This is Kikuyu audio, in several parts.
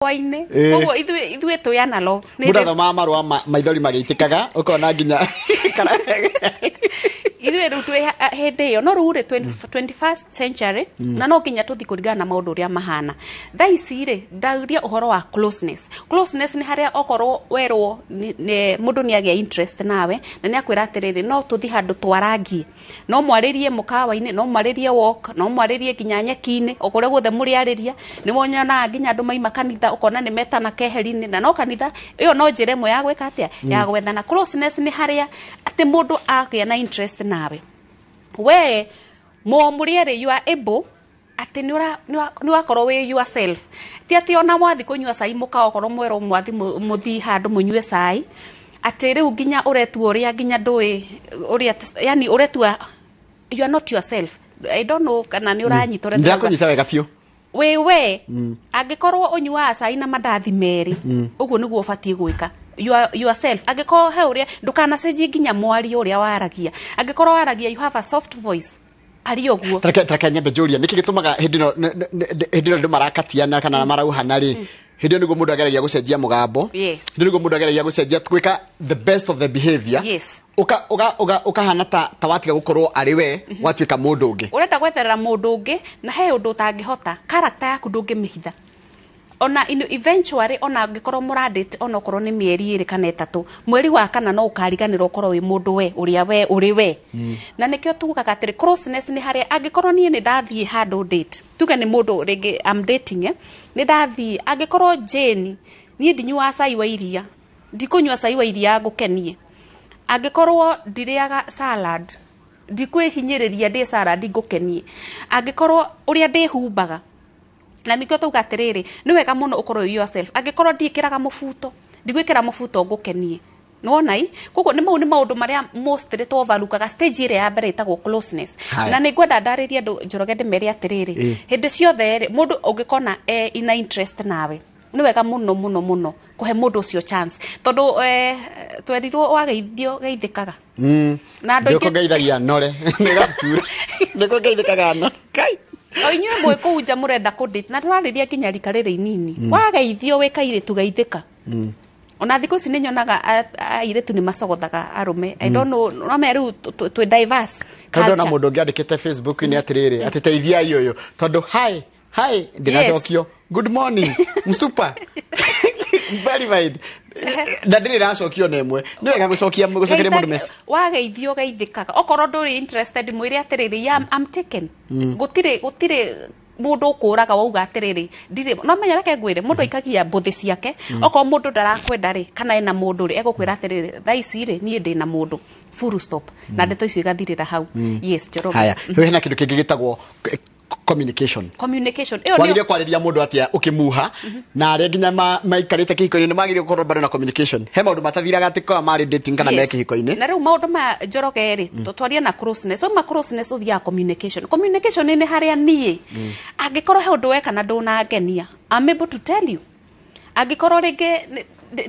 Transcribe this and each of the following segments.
Hwainĩ. Koguo ithuĩ twĩ analog. Mũndũ athomaga marũa maithori magĩitĩkaga, ũkona nginya Ithuĩ rĩu twĩ hĩndĩ ĩyo, no rĩu rĩ, 21st century, na no nginya tũthiĩ kũringana na maũndũ ũrĩa mahana thaa ici rĩ. Ndauria ũhoro wa closeness. Closeness nĩ harĩa okorwo werwo mũndũ nĩ agĩa interest nawe na nĩ akwĩra atĩrĩrĩ, no tũthiĩ handũ twarangie, no mwarĩrie mũkawa-inĩ, no mwarĩrie walk, no mwarĩrie nginya nyeki-inĩ, o kũrĩa guothe mũrĩarĩria. Nĩ wonyonaga nginya andũ maima kanitha, ũkona nĩ metana keheri-inĩ, na no kanitha ĩyo no njĩra ĩmwe ya gwĩka atĩa, ya gwethana. Closeness nĩ harĩa atĩ mũndũ agĩa na interest nawe, we mo mũrĩ erĩ, you are able atĩ nĩ wakorwo wĩ yourself, ti atĩ ona mwathi kũnyua cai mũkawa, okorwo mwerwo mwathi mũthiĩ handũ mũnyue cai, atĩ rĩu nginya ũretua ũrĩa nginya ndũĩ ũrĩa, yani ũretua you are not yourself. I don't know kana nĩ ũranyita ũrĩa ndĩrauga. Ndĩrakũnyita wega biũ. Wĩ we, angĩkorwo ũnyuaga cai na mandathi merĩ, ũguo nĩguo ũbatiĩ gwĩka. You are yourself. Angĩkorwo he ũrĩa, ndũkanacenjie nginya mwario ũrĩa waragia. Angĩkorwo waragia, you have a soft voice, aria ũguo. Tareke nyambe njũrie, nĩkĩ gĩtũmaga hĩndĩ ĩno hĩndĩ ĩno andũ marakatiana kana marauhana rĩ, hĩndĩ ĩyo nĩguo mũndũ ageragia gũcenjia mũgambo? Hĩndĩ ĩyo nĩguo mũndũ ageragia gũcenjia, gwĩka the best of the behavior. Ũkahana ta watiga gũkorwo arĩ we, watuĩka mũndũ ũngĩ. Ũrenda gwetherera mũndũ ũngĩ, na he ũndũ ũtangĩhota. Character yaku ndũngĩmĩhitha ona eventually, ona angĩkorwo mũradate, ona okorwo nĩ mĩeri 2 kana 3, mweri wa kana no ũkariganĩrwo ũkorwo wĩ mũndũ we ũrĩa we ũrĩ we. Na nĩkĩo tugaga atĩrĩ, closeness nĩ harĩa angĩkorwo niĩ nĩ ndathiĩ handũ date, tuge nĩ mũndũ rĩngĩ I'm dating, nĩ ndathiĩ, angĩkorwo Jane, niĩ ndinyuaga cai wa iria, ndikũnyua cai wa iria ngũkenie. Angĩkorwo ndirĩaga salad, ndikwĩhinyĩrĩria ndĩ salad ngũkenie. Angĩkorwo ũrĩa ndĩhumbaga, na nĩkĩo tauga atĩrĩrĩ, nĩ wega mũno ũkorwo wĩ yourself. Angĩkorwo ndiĩkĩraga mũbuto, ndigwĩkĩra mũbuto ngũkenie. Nĩwona i koguo nĩ mau nĩ maũndũ marĩa mostly tovalukaga stage ĩrĩa ya mbere ĩtagwo closeness. Haya. Na nĩ ngwenda ndarĩrie andũ, Njoroge, ndĩmere atĩrĩrĩ, hĩndĩ ciothe rĩ, mũndũ ũngĩkona ina interest nawe, nĩ wega mũno mũno mũno kũhe mũndũ ũcio chance, tondũ twerirwo wageithio geithĩkaga. Na andũ Nĩũkũ aingĩ ngeithagia nore nĩgatutura, nĩkũ ngeithĩkaga no kai. O inyuĩ mwĩ kũu nja mũrenda kũ-date, na tũrarĩria nginya rika rĩrĩ inini, wageithio wĩ kairĩtu, geithĩka. Ona thikũ ici nĩ nyonaga airĩtu nĩ macogothaga arũme. I don't know, no me rĩu twĩ diverse Tondũ ona culture. mũndũ ũngĩ andĩkĩte Facebook-inĩ atĩrĩrĩ, atĩ teithiai ũyũ, tondũ hi hi ndĩnacokio, good morning msupa verified, na ndĩrĩ ĩracokio na ĩmwe. Nĩ wega gũcokia, gũcokeria mũndũ message. Wageithio geithĩkaga. Okorwo ndũrĩ interested, mwĩre atĩrĩrĩ, "Yeah, I'm taken." Gũtirĩ mũndũ ũkũraga wauga atĩrĩrĩ, ndirĩ no menya. Reke ngwĩre, mũndũ aikagia mbũthĩ ciake. Okorwo mũndũ ndarakwenda rĩ, kana ena mũndũ rĩ, egũkwĩra atĩrĩrĩ, "Thaa ici rĩ, niĩ ndĩ na mũndũ," full stop, na ndeto icio igathirĩra hau. Yes, Njoroge. Haya, hena kĩndũ kĩngĩ gĩtagwo communication. Communication ĩyo nĩyo Wagĩrĩire kwarĩria mũndũ atĩa ũkĩmuha, na arĩa nginya maikarĩte kĩhiko-inĩ nĩ magĩrĩire gũkorwo bado na communication? He maũndũ matathiraga atĩ korwo marĩ dating kana me kĩhiko-inĩ. Na rĩu maũndũ ma, Njoroge rĩ, twaria na closeness, wauma closeness ũthiaga communication. Communication nĩ harĩa niĩ angĩkorwo he ũndũ weka na ndũnangenia, I'm able to tell you. Angĩkorwo rĩngĩ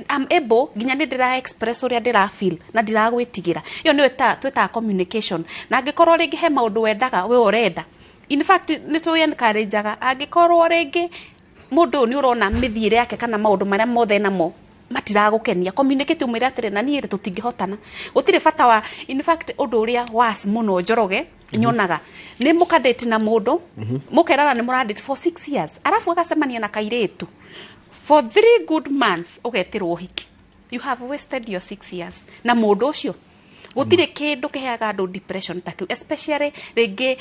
I'm able nginya nĩ ndĩra express ũrĩa ndĩra feel na ndiragwĩtigĩra, ĩyo nĩyo twĩtaga communication. Na angĩkorwo rĩngĩ he maũndũ wendaga, we ũrenda, in fact nĩ tũ encourageaga, angĩkorwo rĩngĩ mũndũ ũyũ nĩ ũrona mĩthiĩre yake kana maũndũ marĩa mothe namo matiragũkenia, communicate, ũmwĩre atĩrĩ, na niĩ rĩ, tũtingĩhotana, gũtirĩ bata wa. In fact, ũndũ ũrĩa was mũno, Njoroge, nyonaga nĩ mũkadate na mũndũ, mũkerana nĩ mũradate for 6 years, arabu agacemania na kairĩtu for 3 good months, ũgetĩrwo ũhiki. You have wasted your 6 years na mũndũ ũcio. Gũtirĩ kĩndũ kĩheaga andũ depression ta kĩu, especially rĩngĩ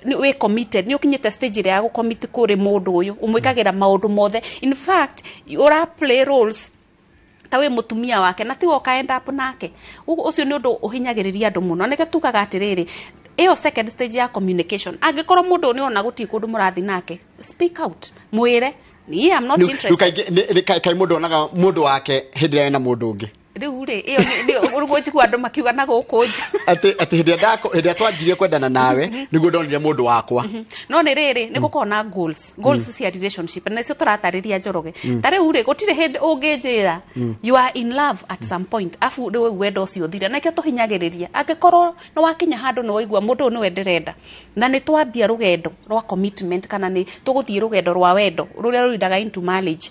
wĩ committed, nĩ ũkinyĩte stage ĩrĩa ya gũcommit kũrĩ mũndũ ũyũ, ũmwĩkagĩra maũndũ mothe. In fact, ũra play roles ta wĩ mũtumia wake na tiwe ũka end up nake. Ũguo ũcio nĩ ũndũ ũhinyagĩrĩria andũ mũno. Nĩkĩo tugaga atĩrĩrĩ, ĩyo second stage ya communication, angĩkorwo mũndũ ũyũ nĩ ona gũtirĩ kũndũ mũrathiĩ nake, speak out, mwĩre, "Niĩ I'm not Rĩu interested." Kaingĩ kaĩ mũndũ onaga mũndũ wake hĩndĩ ĩrĩa ena mũndũ ũngĩ. Rĩu rĩ ĩyo nĩ njigua andũ makiuga na gũkũ nja. Atĩ hĩndĩ ĩrĩa twanjirie kwendana nawe nĩguo ndonire mũndũ wakwa. No nĩ rĩrĩ, nĩ gũkorwo na goals cia relationship, na nĩcio tũratarĩria, Njoroge. Ta rĩu rĩ, gũtirĩ hĩndĩ ũngĩnjĩra you are in love at some point, afu rĩu wendo ũcio ũthire. Na nĩkĩo tũhinyagĩrĩria, angĩkorwo nĩ wakinya handũ nĩ waigua mũndũ ũyũ nĩwe ndĩrenda na nĩ twambia rũgendo rwa commitment, kana nĩ tũgũthiĩ rũgendo rwa wendo rũrĩa rũrindaga into marriage,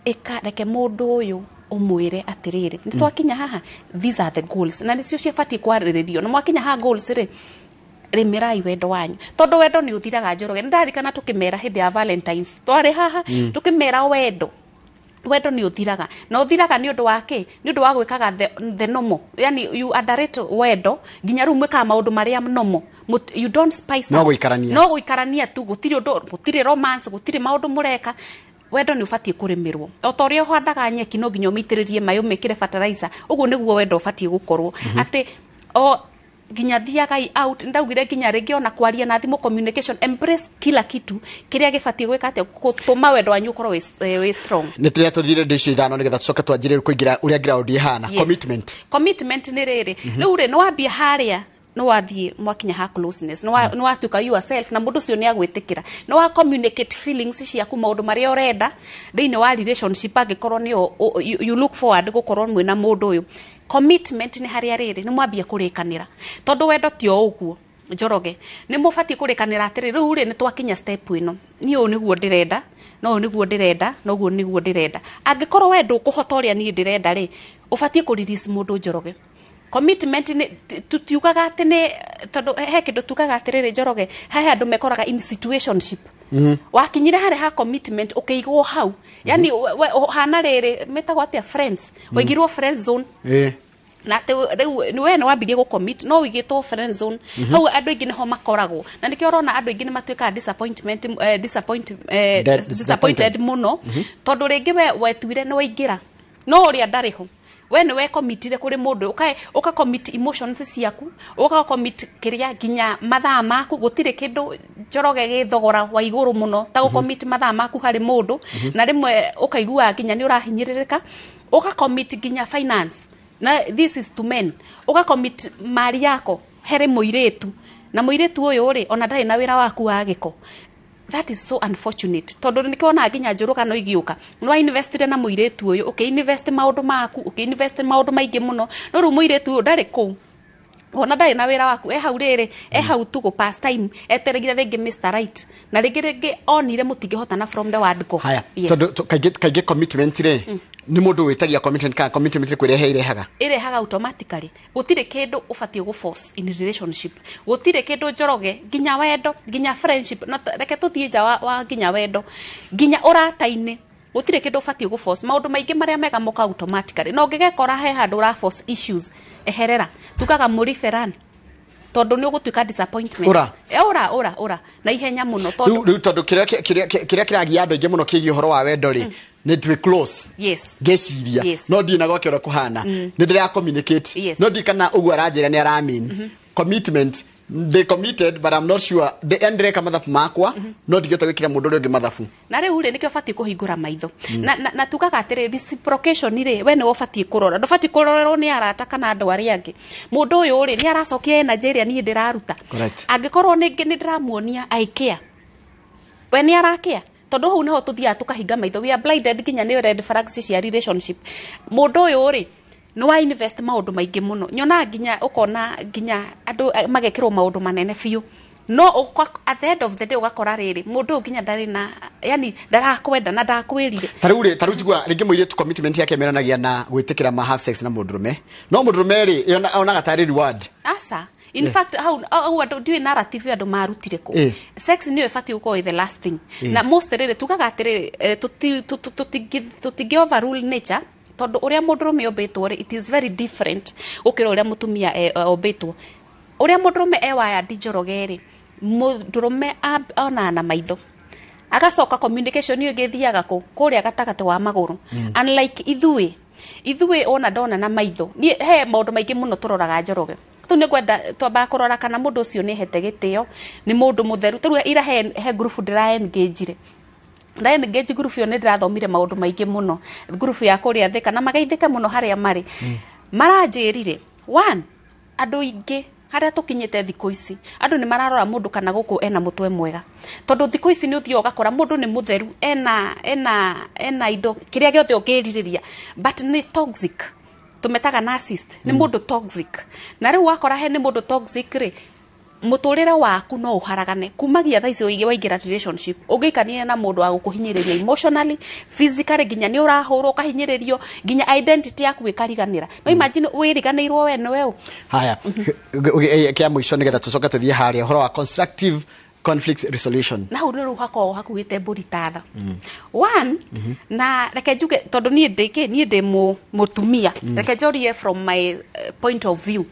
ĩka reke mũndũ ũyũ ũmwĩre atĩrĩrĩ, nĩ twakinya haha, these are the goals, na nĩcio ciabatiĩ kwarĩrĩrio. Na mwakinya ha goals rĩ, rĩmĩrai wendo wanyu, tondũ wendo nĩ ũthiraga, Njoroge. Nĩ ndarikana tũkĩmera hĩndĩ ya Valentines, twarĩ haha tũkĩmera wendo nĩ ũthiraga, na ũthiraga nĩ ũndũ wa kĩ? Nĩ ũndũ wa gwĩkaga the normal, yani you underrate wendo nginya rĩu mwĩkaga maũndũ marĩa normal. You don't spice No up. Gũikarania. No gũikarania tu, gũtirĩ ũndũ, gũtirĩ romance, gũtirĩ maũndũ mũreka. Wendo nĩ ũbatiĩ kũrĩmĩrwo o ta ũrĩa ũhandaga nyeki, no nginya ũmĩitĩrĩrie maĩ, ũmĩkĩre fertilizer. Ũguo nĩguo wendo ũbatiĩ gũkorwo, atĩ o nginya thiagai out, ndaugire nginya rĩngĩ ona kwaria na thimũ, communication, embrace kila kitu kĩrĩa gĩbatiĩ gwĩka atĩ gũtũma wendo wanyu ũkorwo wĩ strong. Nĩ tũrĩa tũthire ndĩ icio ithano nĩgetha tũcoke twanjĩrĩrie kũingĩra ũrĩa ground ĩhana. Yes. Commitment. Commitment nĩ rĩrĩ, rĩu rĩ, nĩ wambia harĩa, nĩ wathiĩ mwakinya ha closeness, nĩ watuĩka yourself na mũndũ ũcio nĩ agwĩtĩkĩra, nĩ wa communicate feelings ciaku, maũndũ marĩa ũrenda thĩinĩ wa relationship, angĩkorwo nĩ you look forward gũkorwo mwĩna mũndũ ũyũ. Commitment nĩ harĩa rĩrĩ nĩ mwambia kũrĩkanĩra, tondũ wendo ti o ũguo, Njoroge. Nĩ mũbatiĩ kũrĩkanĩra atĩrĩ, rĩu rĩ, nĩ twakinya step ĩno, niĩ ũũ nĩguo ndĩrenda, no ũũ nĩguo ndĩrenda, na ũguo nĩguo ndĩrenda. Angĩkorwo we ndũkũhota ũrĩa niĩ ndĩrenda rĩ, ũbatiĩ kũ release mũndũ, Njoroge. Commitment nĩ tutiugaga atĩ nĩ tondũ he kĩndũ tugaga atĩrĩrĩ, Njoroge, he andũ mekoraga in situationship. Wakinyire harĩa ha commitment ũkĩigwo hau, yani ũhana rĩrĩ metagwo atĩa, friends, waigirwo friend zone. Na atĩ rĩu nĩ we nĩ wambirie gũ-commit no ũigĩtwo friend zone hau. Andũ aingĩ nĩho makoragwo, na nĩkĩo ũrona andũ aingĩ nĩ matuĩkaga disappointment, disappoint, disappointed mũno, tondũ rĩngĩ we wetuire nĩ waingĩra no ũrĩa ndarĩ ho. We nĩ wekomitire kũrĩ mũndũ, ũka commit emotions ciaku, ũka commit kĩrĩa nginya mathaa maku. Gũtirĩ kĩndũ, Njoroge, gĩ thogora wa igũrũ mũno ta gũcommit mathaa maku harĩ mũndũ, na rĩmwe ũkaigua nginya nĩ ũrahinyĩrĩrĩka. Ũka commit nginya finance, na this is to men, ũga commit mali yako harĩ mũirĩtu, na mũirĩtu ũyũ rĩ, ona ndarĩ na wĩra waku wa gĩko. That is so unfortunate, tondũ nĩkĩo nginya njũrũgano igĩũka. Nĩ wa investire na mũirĩtu ũyũ, ũkĩ-invest maũndũ maku, ũkĩ-invest maũndũ maingĩ mũno, no rĩu mũirĩtu ũyũ ndarĩ kũu, ona ndarĩ na wĩra waku, e hau rĩrĩ, e hau tu gũ pass time, etereire rĩngĩ Mr Right, na rĩngĩ onire mũtingĩhotana from the word go. Haya. Tondũ kaingĩ commitment rĩ, nĩ mũndũ wĩtagia commitment kana commitment kwĩrehe irehaga? Ĩrehaga automatically. Gũtirĩ kĩndũ ũbatiĩ gũ force in relationship, gũtirĩ kĩndũ, Njoroge, nginya wendo, nginya friendship. Na reke tũthiĩ nja wa nginya wendo, nginya ũrata-inĩ, gũtirĩ kĩndũ ũbatiĩ gũ force. Maũndũ maingĩ marĩa mega moka automatically, na ũngĩgekora he handũ ũra force issues, eherera, tugaga mũriberan, tondũ nĩ ũgũtuĩka disappointment. Ũra. Ũ ũra na ihenya mũno, tondũ Rĩu tondũ kĩrĩa kĩragia andũ aingĩ mũno kĩgiĩ ũhoro wa wendo rĩ, nĩ twĩ close. Ngĩciria no ndirĩ na gwake ũrĩa kũhana, nĩ ndĩra communicate, no ndi kana ũguo aranjĩra nĩ aramean commitment. They committed, but I'm not sure. Yani ndĩreka mathabu makwa, no ndingĩhota gwĩkĩra mũndũ ũrĩa ũngĩ mathabu. Na rĩu rĩ, nĩkĩo ũbatiĩ kũhingũra maitho, na tugaga atĩrĩ, reciprocation rĩ, we nĩwe ũbatiĩ kũrora, ndũbatiĩ kũrorerwo nĩ arata kana andũ arĩa angĩ. Mũndũ ũyũ rĩ, nĩ aracokia energy ĩrĩa niĩ ndĩraruta? Angĩkorwo nĩ ndĩramuonia I care, we nĩ arakĩa? Tondũ hau nĩho tũthiaga tũkahinga maitho, we are blinded nginya nĩ red flags cia relationship. Mũndũ ũyũ rĩ, nĩ wa invest maũndũ maingĩ mũno, nyonaga nginya ũkona nginya andũ magekĩrwo maũndũ manene biũ, no at the end of the day ũgakora rĩrĩ, mũndũ ũyũ nginya ndarĩ na, yani ndarakwenda na ndakwĩrire. Ta rĩu rĩ, ta rĩu njigua rĩngĩ mũirĩtu commitment yake ĩmeranagia na gwĩtĩkĩra ma have sex na mũndũrũme, no mũndũrũme rĩ, onaga tarĩ reward. Aca, in fact hau andũ ndiũĩ narrative andũ marutire kũ. Sex nĩyo ĩbatiĩ gũkorwo ĩ the last thing. Na most rĩrĩ, tugaga atĩrĩrĩ, tũtingĩ overrule nature, tondũ ũrĩa mũndũrũme ombĩtwo rĩ, it is very different gũkĩra ũrĩa mũtumia ombĩtwo. Ũrĩa mũndũrũme e wired, Njoroge, rĩ, mũndũrũme onaga na maitho, agacoka communication ĩyo ĩngĩ ĩthiaga kũ kũrĩa gatagatĩ wa magũrũ, unlike ithuĩ ona ndona na maitho. Niĩ he maũndũ maingĩ mũno tũroraga, Njoroge. Tu nĩ ngwenda twambaga kũrora kana mũndũ ũcio nĩ hete gĩtĩo, nĩ mũndũ mũtheru. Tarĩu ira he group ndĩra engage-ire. Nda engage group ĩyo nĩ ndĩrathomire maũndũ maingĩ mũno, group ya kũrĩa Thĩka, na mageithĩke mũno harĩa marĩ. Maranjĩrire one, andũ aingĩ harĩa tũkinyĩte thikũ ici, andũ nĩ mararora mũndũ kana gũkũ ena mũtwe mwega, tondũ thikũ ici nĩ ũthiaga ũgakora mũndũ nĩ mũtheru, ena indo kĩrĩa gĩothe ũngĩrirĩria, but nĩ toxic, tũmetaga narcissist, nĩ mũndũ toxic. Na rĩu wakora he nĩ mũndũ toxic rĩ, mũtũrĩre waku no ũharagane kumagia thaa ici waingĩra relationship. Ũngĩikarania na mũndũ wa gũkũhinyĩrĩria emotionally, physically, nginya nĩ ũrahũrwo, ũkahinyĩrĩrio, nginya identity yaku ĩkariganĩra. No imagine wĩriganĩirwo we nĩwe ũ. Haya, kĩa mũico nĩgetha tũcoke tũthiĩ harĩa ũhoro wa constructive conflict resolution. Na hau nĩ rĩu hakoragwo hakuĩte mbũri tatha one. Na reke njuge, tondũ niĩ ndĩ kĩ, niĩ ndĩ mũtumia, reke njorie from my point of view.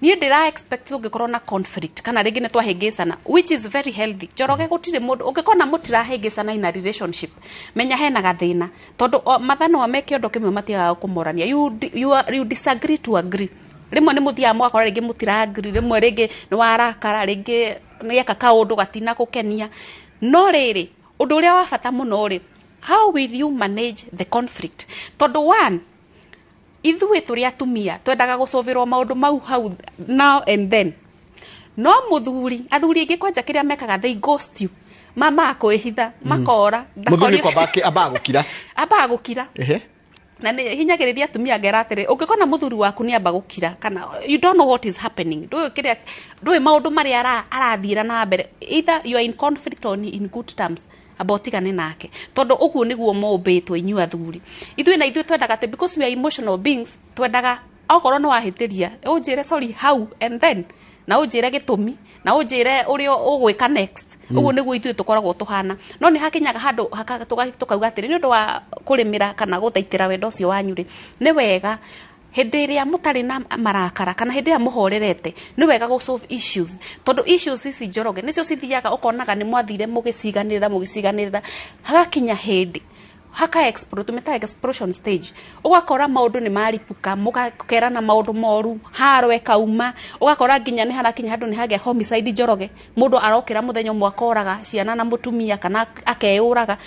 Niĩ ndĩra expect tũngĩkorwo na conflict kana rĩngĩ nĩ twahĩngĩcana, which is very healthy, Njoroge, gũtirĩ mũndũ ũngĩkona mũtirahĩngĩcana in a relationship, menya hena gathĩna, tondũ mathanwa me kĩondo kĩmwe matiagaga kũmorania. You disagree to agree. Rĩmwe nĩ mũthiaga mũgakora rĩngĩ mũtira-agree, rĩmwe rĩngĩ nĩ warakara, rĩngĩ nĩeka kaũndũ gatina gũkenia. No rĩrĩ, ũndũ ũrĩa wa bata mũno rĩ, how will you manage the conflict? Tondũ one, ithuĩ tũrĩ atumia twendaga gũcũvĩrwo maũndũ mau hau now and then. No mũthuri, athuri aingĩ kwanja kĩrĩa mekaga, they ghost you, mamaga kwĩhitha, makora. Mũthuri kwamba ambaga gũkira. Ambaga gũkira. Na nĩ hinyagĩrĩria atumia ngera atĩrĩ, ũngĩkona mũthuri waku nĩ amba gũkira, kana you don't know what is happening, ndũĩ kĩrĩa, ndũĩ maũndũ marĩa arathiĩra na mbere, either you are in conflict or in good terms, amba ũtigane nake, tondũ ũguo nĩguo mombĩtwo inyuĩ athuri. Ithuĩ na ithuĩ twendaga atĩ, because we are emotional beings, twendaga okorwo nĩ wahĩtĩria, ũnjĩre sorry hau and then, na ũnjĩre gĩtũmi, na ũnjĩre ũrĩa ũgwĩka next. Ũguo nĩguo ithuĩ tũkoragwo tũhana. No nĩ hakinyaga handũ tũkauga atĩrĩ, nĩ ũndũ wa kũrĩmĩra kana gũthaitĩra wendo ũcio wanyu rĩ, nĩ wega hĩndĩ ĩrĩa mũtarĩ na marakara kana hĩndĩ ĩrĩa mũhorerete, nĩ wega gũ solve issues, tondũ issues ici, Njoroge, nĩcio cithiaga ũkonaga nĩ mwathire mũgĩciganĩrĩra, mũgĩciganĩrĩra, hagakinya hĩndĩ haka explode, tumeta explosion stage, ũgakora maũndũ nĩ maripũka, mũgakerana maũndũ moru, haro ĩkauma, ũgakora nginya nĩ harakinya handũ nĩ hagĩa homicide. Njoroge, mũndũ arokĩra mũthenya ũmwe akoraga ciana na mũtumia, kana akeyũraga,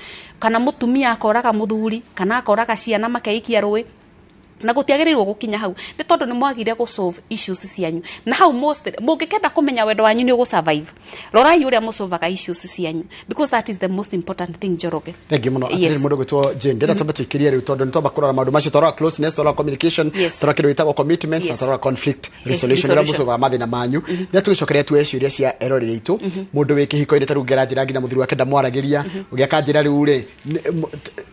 kana mũtumia akoraga mũthuri, kana akoraga ciana, makeikia rũĩ. Na gũtiagĩrĩirwo gũkinya hau, nĩ tondũ nĩ mwagire gũ solve issues cianyu. Na hau most mũngĩkenda kũmenya wendo wanyu nĩ ũgũ survive, rorai ũrĩa mũsolvaga issues cianyu, because that is the most important thing, Njoroge. Thank you mũno. Atĩrĩrĩ, mũndũ gwĩtwo Jane, ndĩrenda twambe tũikĩrie rĩu, tondũ nĩ twamba kũrora maũndũ macio. Twarora closeness, twarora communication, twarora kĩndũ gĩtagwo commitment, na twarora conflict resolution, ũrĩa resolution. Mũcogaga mathĩna manyu. Nĩ tũgĩcokeria tuoe ciũria cia eroreri aitũ. Mũndũ wĩ kĩhiko-inĩ ta rĩu ngera nginya mũthuri wake ndamwaragĩria, ũgĩaka njĩra rĩu rĩ,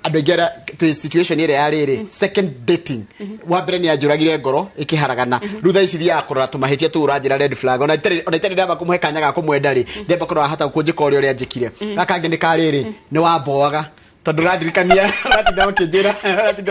andũ aingĩ arĩa twĩ situation ĩrĩa ya rĩrĩ second dating, wa mbere nĩ anjũragire ngoro ĩkĩharagana, rĩu thaa ici thiaga kũrora tũmahĩtia tũu ũranjĩra red flag, ona itarĩ ndamba kũmũhe kanya ga kũmwenda rĩ, ndamba kũrora hata kũnjĩka ũrĩa ũrĩa njĩkire. Gaka kangĩ nĩ karĩrĩ, nĩ wamboaga tondũ ũrandirikania, ũratinda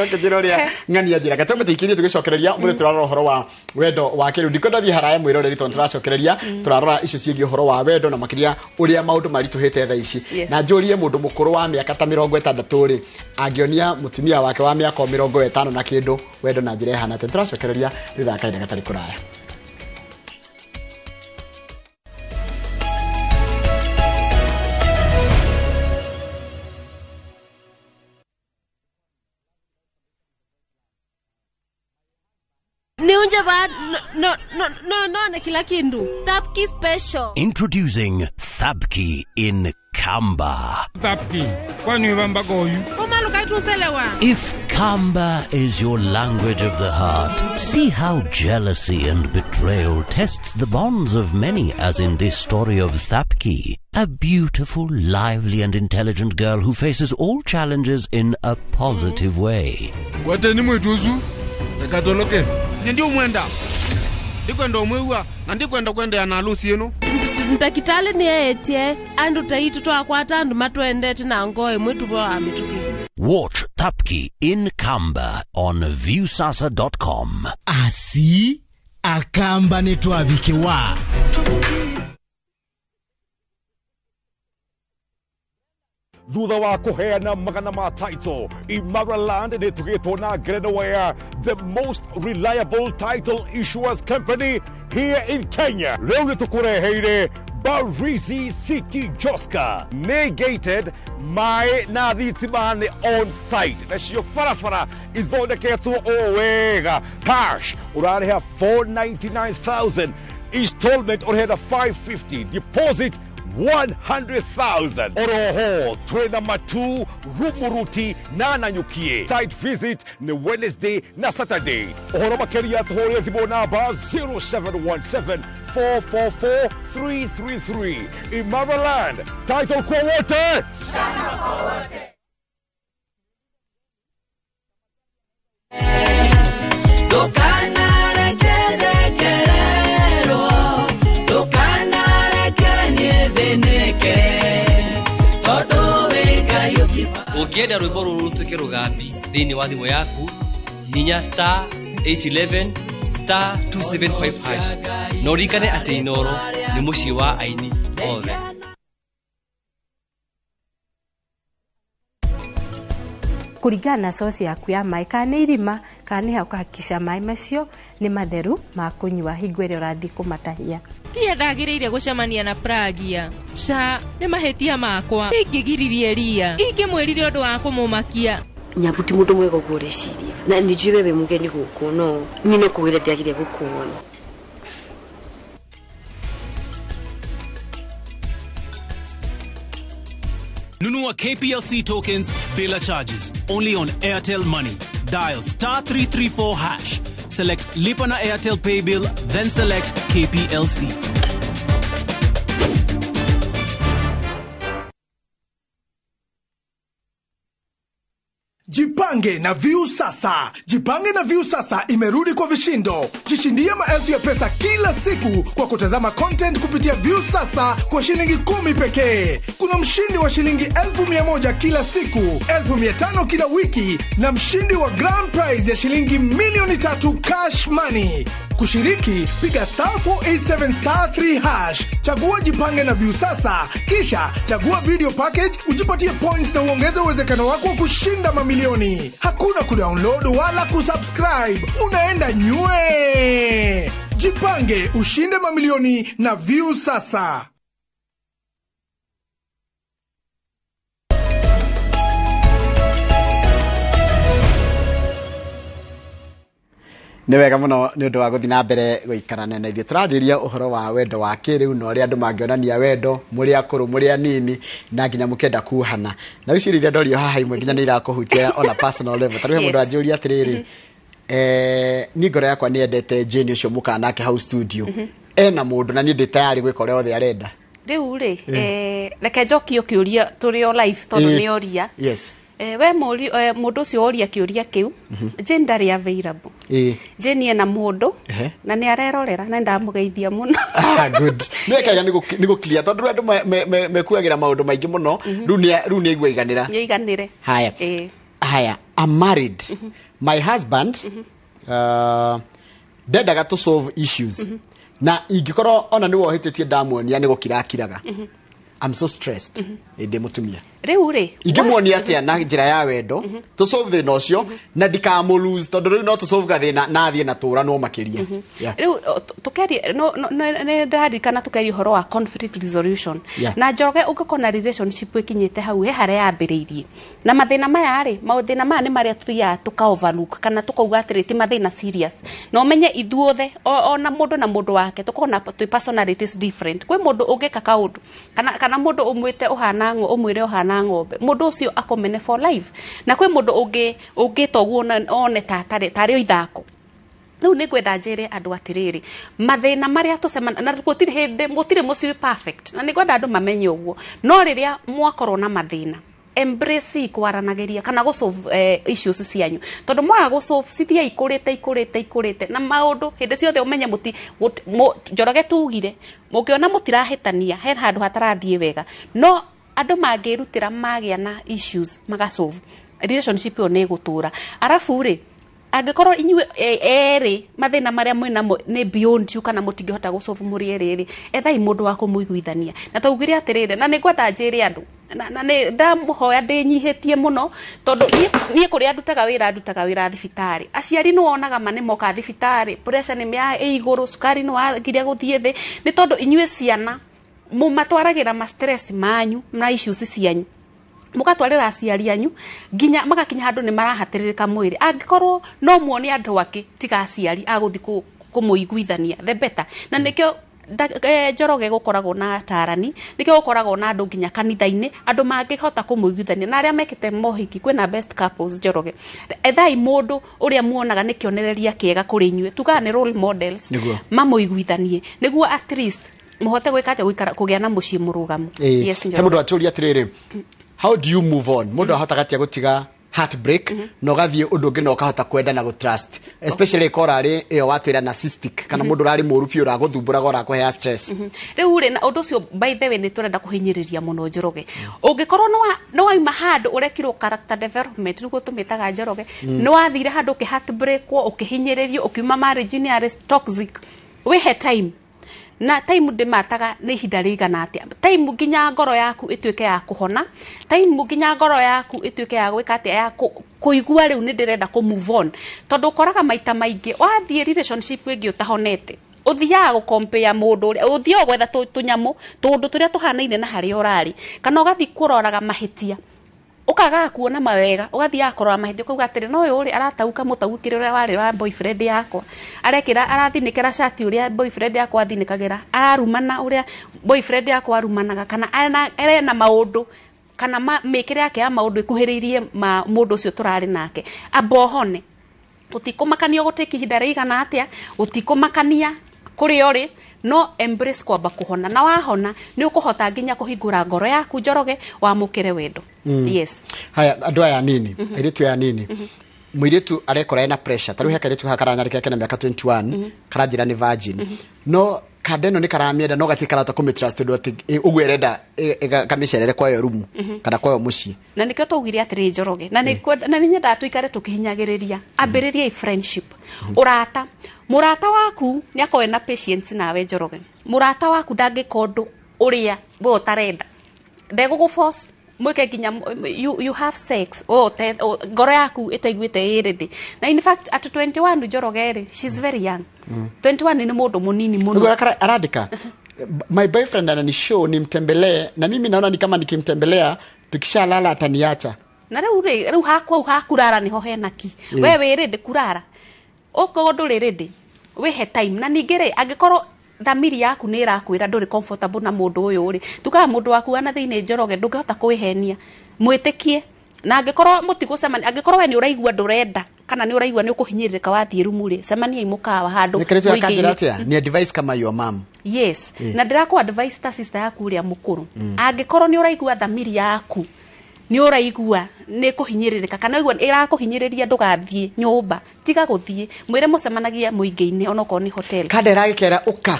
ũkĩnjĩra ũrĩa ng'ania njĩra. Twambe tũikĩrie, tũgĩcokereria ũmũthĩ tũrarora ũhoro wa wendo wa kĩrĩu. Ndikwenda thiĩ haraya, mwĩroreri, tondũ tũracokereria tũrarora icio ciĩgiĩ ũhoro wa wendo na makĩria ũrĩa maũndũ maritũhĩte thaa ici. Na njũrie, mũndũ mũkũrũ wa mĩaka ta 60 rĩ, angĩonia mũtumia wake wa mĩaka o 50 na kĩndũ wendo na njĩra ĩhana atĩa? Tũracokereria thutha wa kahinda gatarĩ kũraya. Niunje ba no no no no na kila kindu. Tapki special. Introducing Thabki in Kamba. Tapki, kwani vambagoyu? If Kamba is your language of the heart, see how jealousy and betrayal tests the bonds of many, as in this story of Thapki, a beautiful, lively, and intelligent girl who faces all challenges in a positive way. Kwateni mwitu usu rekatoloke nye ndiumwenda, ndikwenda umwiwa na ndikwenda kwendea na alusi inu. Ntakitale ni etie andu taitu twakwata andu matwendete na ngoo imwe tuvo mituki. Watch Thapki in Kamba on viewsasa.com. Asi akamba nĩ twabikiwa. Thutha wa kuheana magana ma title, Imara Land nĩ tugĩtwo na ngerenwa the most reliable title issuers company here in Kenya. Rĩu nĩ tũkũreheire Barizi City Joska nĩ gated, maĩ na thitima nĩ on site, nacio barabara ithondeketwo o wega. Cash ũrarĩha 499,000, installment ũrĩheta 550, deposit 100,000. Oroho twĩna Matu, Rumuruti na Nanyukie. Site visit nĩ Wednesday na Saturday. Ũhoro makĩria tũhũrĩre thimũ namba 0717 444 333. Imara Land, title kwa wote. Ndũkanarekerekerwo, ndũkanareke niĩ thĩnĩke, tondũ wĩ Ngai ũkipa. Ũngĩenda rwĩmbo rũrũ rũtuĩke rũgambi thĩinĩ wa thimũ yaku, hihinya star 811 star 275 hash, na ũririkane atĩ Inooro nĩ mũciĩ wa aini othe. Kũringana na source yaku ya maĩ, kana nĩ irima kana nĩ ha, ũkahakikisha maĩ macio nĩ matheru ma kũnyua hingo ĩrĩa ũrathiĩ kũmatahia. Ria ndagĩrĩire gũcemania na Pragia. Ca nĩ mahĩtia makwa, ingĩgiririe Ria, ingĩmwĩrire ũndũ wa kũmũmakia. Nyambu ti mũndũ mwega ũguo ũreciria, na nĩ njũĩ we wĩ mũgeni gũkũ, no niĩ no kũwĩra ndĩagire gũkuona. Nunua KPLC tokens bila charges only on Airtel Money. Dial star 334 hash. Select Lipa na Airtel Pay Bill, then select KPLC. Jipange na Viu Sasa. Jipange na Viu Sasa imerudi kwa vishindo. Jishindie maelfu ya pesa kila siku kwa kutazama content kupitia Viu Sasa kwa shilingi 10 pekee. Kuna mshindi wa shilingi 1,100 kila siku, 1,500 kila wiki na mshindi wa grand prize ya shilingi 3,000,000 cash money. Kushiriki, piga star 487 star 3 hash, chagua Jipange na Viu Sasa, kisha chagua video package, ujipatie points na uongeze uwezekano wako wa kushinda mamilioni. Hakuna kudownload wala kusubscribe, unaenda nywe. Jipange ushinde mamilioni na Viu Sasa. Nĩ wega mũno nĩ ũndũ wa gũthiĩ na mbere gũikarania na ithuĩ. Tũrarĩrĩria ũhoro wa wendo wa kĩrĩu na ũrĩa andũ mangĩonania wendo, mũrĩ akũrũ, mũrĩ anini, na nginya mũkĩenda kuohana. Na rĩu ciũria iria ndorio haha imwe nginya nĩ irakũhutia on a personal level. Ta rĩu he mũndũ anjũria atĩrĩrĩ, niĩ ngoro yakwa nĩ yendete Jane ũcio mũkaga nake hau studio, ena mũndũ na niĩ ndĩ tayari gwĩka ũrĩa othe arenda. Rĩu rĩ, reke njokio kĩũria tũrĩ o live tondũ nĩ oria. Yes. We mũndũ ũcio oria kĩũria kĩu, Jane ndarĩ available. Jane ena mũndũ na nĩ arerorera na ndamũgeithia mũno. Ah, good. Nĩ wega nĩ gũ clear tondũ andũ mekuagĩra maũndũ maingĩ mũno, rĩu nĩ aigua iganĩra. Nĩ aiganĩre. Haya. Haya, I'm married. My husband ndendaga to solve issues. Na ingĩkorwo ona nĩ wohĩtĩtie ndamuonia nĩ gũkira akiraga. I'm so stressed. Ndĩ mũtumia. Rĩu rĩ, ingĩmuonia atĩa na njĩra ya wendo tũ solve thĩna ũcio na ndikamũ lose, tondũ rĩu no tũ solve gathĩna na athiĩ na tũranwo makĩria. Rĩu tũkerie nĩ ndĩraririkana tũkeria ũhoro wa conflict resolution. Na Njoroge, ũngĩkorwo na relationship ĩkinyĩte hau he harĩa yambĩrĩirie na mathĩna maya rĩ, mathĩna maya nĩ marĩa tũthiaga tũka overlook kana tũkauga atĩrĩ ti mathĩna serious. Na ũmenye ithuothe ona mũndũ na mũndũ wake tũkorwo na twĩ personalities different. Kwĩ mũndũ ũngĩka kaũndũ kana mũndũ ũmwĩte ũhana ũmwĩre ũhana ng'ombe, mũndũ ũcio akomene for life. Na kwĩ mũndũ ũngĩ ũngĩta ũguo one ta tarĩ o ithako. Rĩu nĩ ngwenda njĩre andũ atĩrĩrĩ, mathĩna marĩa tũcemana na gũtirĩ hĩndĩ, gũtirĩ mũciĩ perfect, na nĩ ngwenda andũ mamenye ũguo. No rĩrĩa mwakorwo na mathĩna, embrace kwaranagĩria kana gũ solve issues cianyu, tondũ mwaga gũ solve cithiaga ikũrĩte na maũndũ hĩndĩ ciothe. Ũmenye Njoroge tugire mũngĩona mũtirahĩtania he handũ hatarathiĩ wega, no andũ mangĩrutĩra magĩa na issues magasolve, relationship ĩyo nĩ ĩgũtũra. Arabu rĩ, angĩkorwo inyuĩ erĩ mathĩna marĩa mwĩnamo nĩ beyond you kana mũtingĩhota gũsolve mũrĩ erĩ rĩ, ethai mũndũ wa kũmũiguithania. Na taugire atĩrĩrĩ, na nĩ ngwenda njĩre andũ na nĩ ndamũhoya ndĩnyihĩtie mũno, tondũ niĩ kũrĩa ndutaga wĩra thibitarĩ, aciari nĩ wonaga ma nĩ moka thibitarĩ, pressure nĩ ĩ igũrũ, cukari nĩ wagire gũthiĩ thĩ, nĩ tondũ inyuĩ ciana Mumatwaragĩra ma stress manyu na issues cianyu, mugatwarĩra aciari anyu nginya magakinya handũ nĩ marahatĩrĩrĩka mwĩrĩ. Angĩkorwo no muone andũ angĩ tiga aciari agũthiĩ kũmũiguithania, the better. Na nĩkĩo Njoroge gũkoragwo na atarani, nĩkĩo gũkoragwo na andũ nginya kanitha-inĩ, andũ mangĩhota kũmũiguithania. Na arĩa mekĩte mohiki, kwĩna best couples Njoroge, ethai mũndũ ũrĩa muonaga nĩ kĩonereria kĩega kũrĩ inyuĩ, tugaga nĩ role models, mamũiguithanie nĩguo at least mũhote gwĩka atĩa, gũikara kũgĩa na mũciĩ mũrũgamu. Yes, He Njoroge. Mũndũ atũria atĩrĩrĩ, how do you move on? Mũndũ ahotaga atĩa gũtiga heartbreak na ũgathiĩ ũndũ ũngĩ na ũkahota kwenda na gũtrust, especially korwo arĩ ĩyo watwĩra narcissistic, kana mũndũ ũrarĩ mũru biũ, ũragũthumbũraga, ũrakũhea stress? Rĩu rĩ, na ũndũ ũcio by the way nĩ tũrenda kũhinyĩrĩria mũno Njoroge. Ũngĩkorwo nĩ waima handũ ũrekirwo character development, nĩguo tũmĩtaga Njoroge, nĩ wathire handũ ũkĩ heartbreakwo, ũkĩhinyĩrĩrio, ũkiuma marriage-inĩ yarĩ toxic, wĩhe time. Na time ndĩmataga nĩ ihinda rĩigana atĩa, time nginya ngoro yaku ĩtuĩke ya kũhona, time nginya ngoro yaku ĩtuĩke ya gwĩka atĩa, ya kũigua rĩu nĩ ndĩrenda kũ move on. Tondũ ũkoraga maita maingĩ wathiĩ relationship ĩngĩ ũtahonete, ũthiaga gũkompea mũndũ ũrĩa ũthiaga gwetha tũnyamũ, tũũndũ tũrĩa tũhanaine na harĩa ũrarĩ, kana ũgathiĩ kũroraga mahĩtia, ũkagaga kuona mawega, ũgathiaga kũrora mahĩtia, ũkauga atĩrĩ, no ũyũ rĩ aratauka mũtaukĩre ũrĩa warĩ wa boyfriend yakwa, arekĩra, arathinĩkĩra cati ũrĩa boyfriend yakwa athinĩkagĩra, ararumana ũrĩa boyfriend yakwa arumanaga, kana arena maũndũ kana mĩkĩre yake ya maũndũ ĩkuhĩrĩirie ma mũndũ ũcio tũrarĩ nake. Amba ũhone. Gũtikũmakania gũtĩki ihinda rĩigana atĩa, gũtikũmakania kũrĩa ũrĩ, no embrace kwamba kũhona. Na wahona nĩ ũkũhota nginya kũhingũra ngoro yaku Njoroge, wamũkĩre wendo. Yes. Haya, andũ aya anini, airĩtu aya anini, mũirĩtu arekora ena pressure. Ta rĩu he kairĩtu haha karanyarĩka kena mĩaka 21, karanjĩra nĩ virgin, no kanda ĩno nĩ karamĩenda, no gatirĩ karahota kũmĩtrust tondũ atĩ ũguo ĩrenda kamĩcerere kwayo rumu kana kwayo mũciĩ. Na nĩkĩo twaugire atĩrĩ Njoroge, na nĩ nyendaga tũikare tũkĩhinyagĩrĩria, ambĩrĩriai friendship, ũrata. Mũrata waku nĩ akorwo ena patience nawe Njoroge. Mũrata waku ndangĩka ũndũ ũrĩa we ũtarenda, ndegũgũ force mwĩke nginya you have sex ngoro yaku ĩtaiguĩte ĩ ready. Na in fact at 21 Njoroge rĩ, she's very young. 21 nĩ mũndũ mũnini mũno. Nĩguo arandĩka, my boyfriend ananishow nimtembelee, na mimi naona ni kama nikimtembelea tukishalala ataniacha. Na rĩu rĩ, rĩu hakwa hau hakurara nĩho hena ki. We wĩ ready kurara, okorwo ndũrĩ ready wĩhe time. Na ningĩ rĩ, angĩkorwo thamiri yaku nĩ ĩrakwĩra ndũrĩ comfortable na mũndũ ũyũ rĩ, tugaga mũndũ waku ana thĩinĩ Njoroge, ndũngĩhota kwĩhenia, mwĩtĩkie. Na angĩkorwo mũtigũcemania, angĩkorwo we nĩ ũraigua ndũrenda kana nĩ ũraigua nĩ ũkũhinyĩrĩrĩka wathiĩ rumu rĩ, cemaniai mũkawa handũ Nĩ kairĩtu mũingĩ-inĩ. akanjĩra atĩa, ni advice kama your mom. Yes. Na ndĩrakũ advice ta sister yaku ũrĩa mũkũrũ, angĩkorwo nĩ ũraigua thamiri yaku nĩ ũraigua nĩ kũhinyĩrĩrĩka, kana ũraigua ĩrakũhinyĩrĩria ndũgathiĩ nyũmba, tiga gũthiĩ, mwĩre mũcemanagie mũingĩ-inĩ onokorwo nĩ hotel. Kanda ĩragĩkera ũka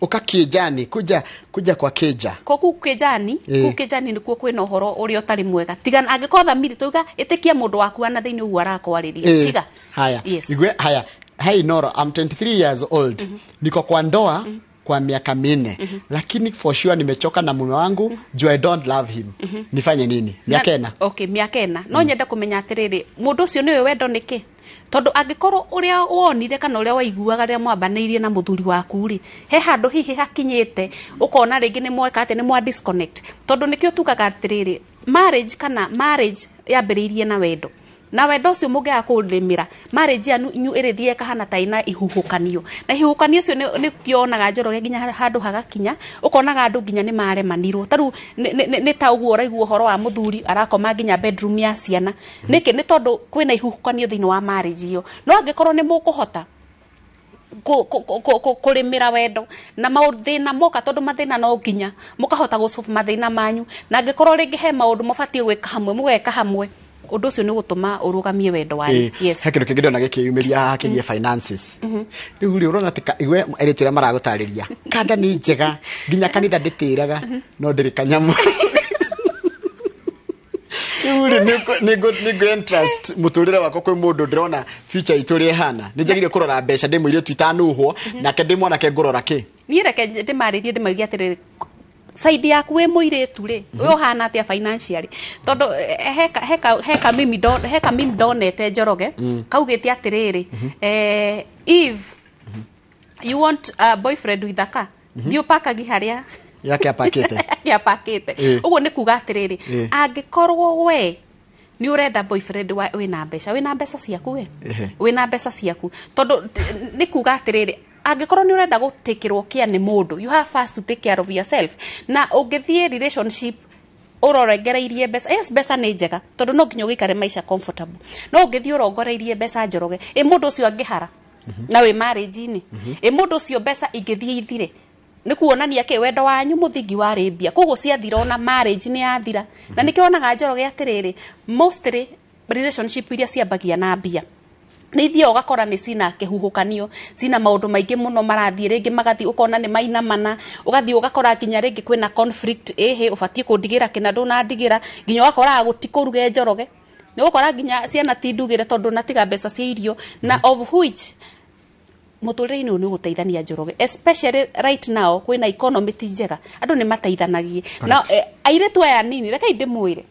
ũka kĩnjani, kuja kuja kwa kĩnja. Ko kuu kĩnjani, kuu kĩnjani nĩkuo kwĩna ũhoro ũrĩa ũtarĩ mwega. Tiga, angĩkorwo thamiri tuga ĩtĩkia mũndũ waku ana thĩinĩ ũguo arakwarĩria, tiga. Haya. Yes. Igwe, haya. Hey Nora, I'm 23 years old. Niko kwa ndoa kwa miaka 4, lakini for sure nimechoka na mume wangu juu I don't love him. Nifanye nini? Miaka 4. Okay, miaka 4. No nyende kũmenya atĩrĩrĩ, mũndũ ũcio nĩwe wendo nĩkĩ? Tondũ angĩkorwo ũrĩa wonire kana ũrĩa waiguaga rĩrĩa mwambanĩirie na mũthuri waku rĩ, he handũ hihi hakinyĩte ũkona rĩngĩ nĩ mweka atĩ nĩ mwa disconnect. Tondũ nĩkĩo tugaga atĩrĩrĩ, marriage kana marriage yambĩrĩirie na wendo. Na wendo ũcio mũngĩaga kũrĩmĩra, marriage yanyu ĩrĩthiĩ ĩkahana ta ĩna ihuhũkanio. Na ihuhũkanio ũcio nĩkĩo wonaga Njoroge nginya handũ hagakinya, ũkonaga andũ nginya nĩ maremanirwo. Ta rĩu nĩ ta ũguo ũraigua ũhoro wa mũthuri arakoma nginya bedroom ya ciana. Nĩkĩ? Nĩ tondũ kwĩna ihuhũkanio thĩinĩ wa marriage ĩyo. No angĩkorwo nĩ mũkũhota kũrĩmĩra wendo na mathĩna moka, tondũ mathĩna no nginya mũkahota gũsolve mathĩna manyu, na angĩkorwo rĩngĩ he maũndũ mũbatiĩ gwĩka hamwe, mũgeka hamwe, ũndũ ũcio nĩ gũtũma ũrũgamie wendo wanyu. Yes. He kĩndũ kĩngĩ ndĩrona gĩkĩyumĩria haha kĩgiĩ finances. Rĩu rĩ, ũrona atĩ igwe airĩtu arĩa maragũtarĩria kanda nĩ njega, nginya kanitha ndĩtĩraga, no ndĩrĩ kanyamũ. Rĩu rĩ, nĩ ngũ entrust mũtũrĩre wakwa kwĩ mũndũ ndĩrona future itũ ũrĩa ĩhana. Nĩ njagĩrĩire kũrora mbeca ndĩ mũirĩtu itanuhwo, nake ndĩ mwanake ngũrora kĩ? Niĩ reke ndĩmarĩrie, ndĩmauge atĩrĩrĩ, side yaku wĩ mũirĩtu rĩ, we ũhana atĩa financially? Tondũ heka mimi ndonete Njoroge, kaugĩte atĩrĩrĩ, if you want a boyfriend with a car, thiĩ ũpakagi harĩa Yake apakite. Yake apakite. Uguo ni kuga atiriri, angikorwo we ni urenda boyfriend wa wina mbeca ciaku we. Wina mbeca ciaku. Tondu ni kuga atiriri, angikorwo ni urenda gutikirwo kia ni mundu, you have first to take care of yourself. Na ungithie relationship urorengereirie mbeca, yes, mbeca ni njega tondu no nginya ugiikare maisha comfortable, no ungithie urongoreirie mbeca Njoroge, i mundu ucio angihara na wi marriage-ini, i mundu ucio mbeca ingithie ithire, ni kuonania ki wendo wanyu muthingi wari mbia, koguo ciathira ona marriage ni yathira. Na nikio onaga Njoroge atiriri, mostly relationship iria ciambagia na mbia nä ithiaga ũgakora nĩ cina kĩhuhũkanio, cina maũndũ maingĩ mũno marathiĩ, rĩngĩ magathiĩ ũkona nĩ mainamana, ũgathiĩ ũgakora nginya rĩngĩ kwĩna conflict, ĩhĩ ũbatiĩ kũndigĩra kĩna ndũnandigĩra, nginya ũgakoraga gũtikũruge Njoroge, nĩ ũgũkora nginya ciana ti ndugĩre tondũ natiga mbeca cia irio, na of which mũtũrĩre-inĩ ũyũ nĩ ũgũteithania Njoroge, especially right now kwĩna economy ti njega, andũ nĩ mateithanagie. Na airĩtu aya nini, rekei ndĩmwĩre,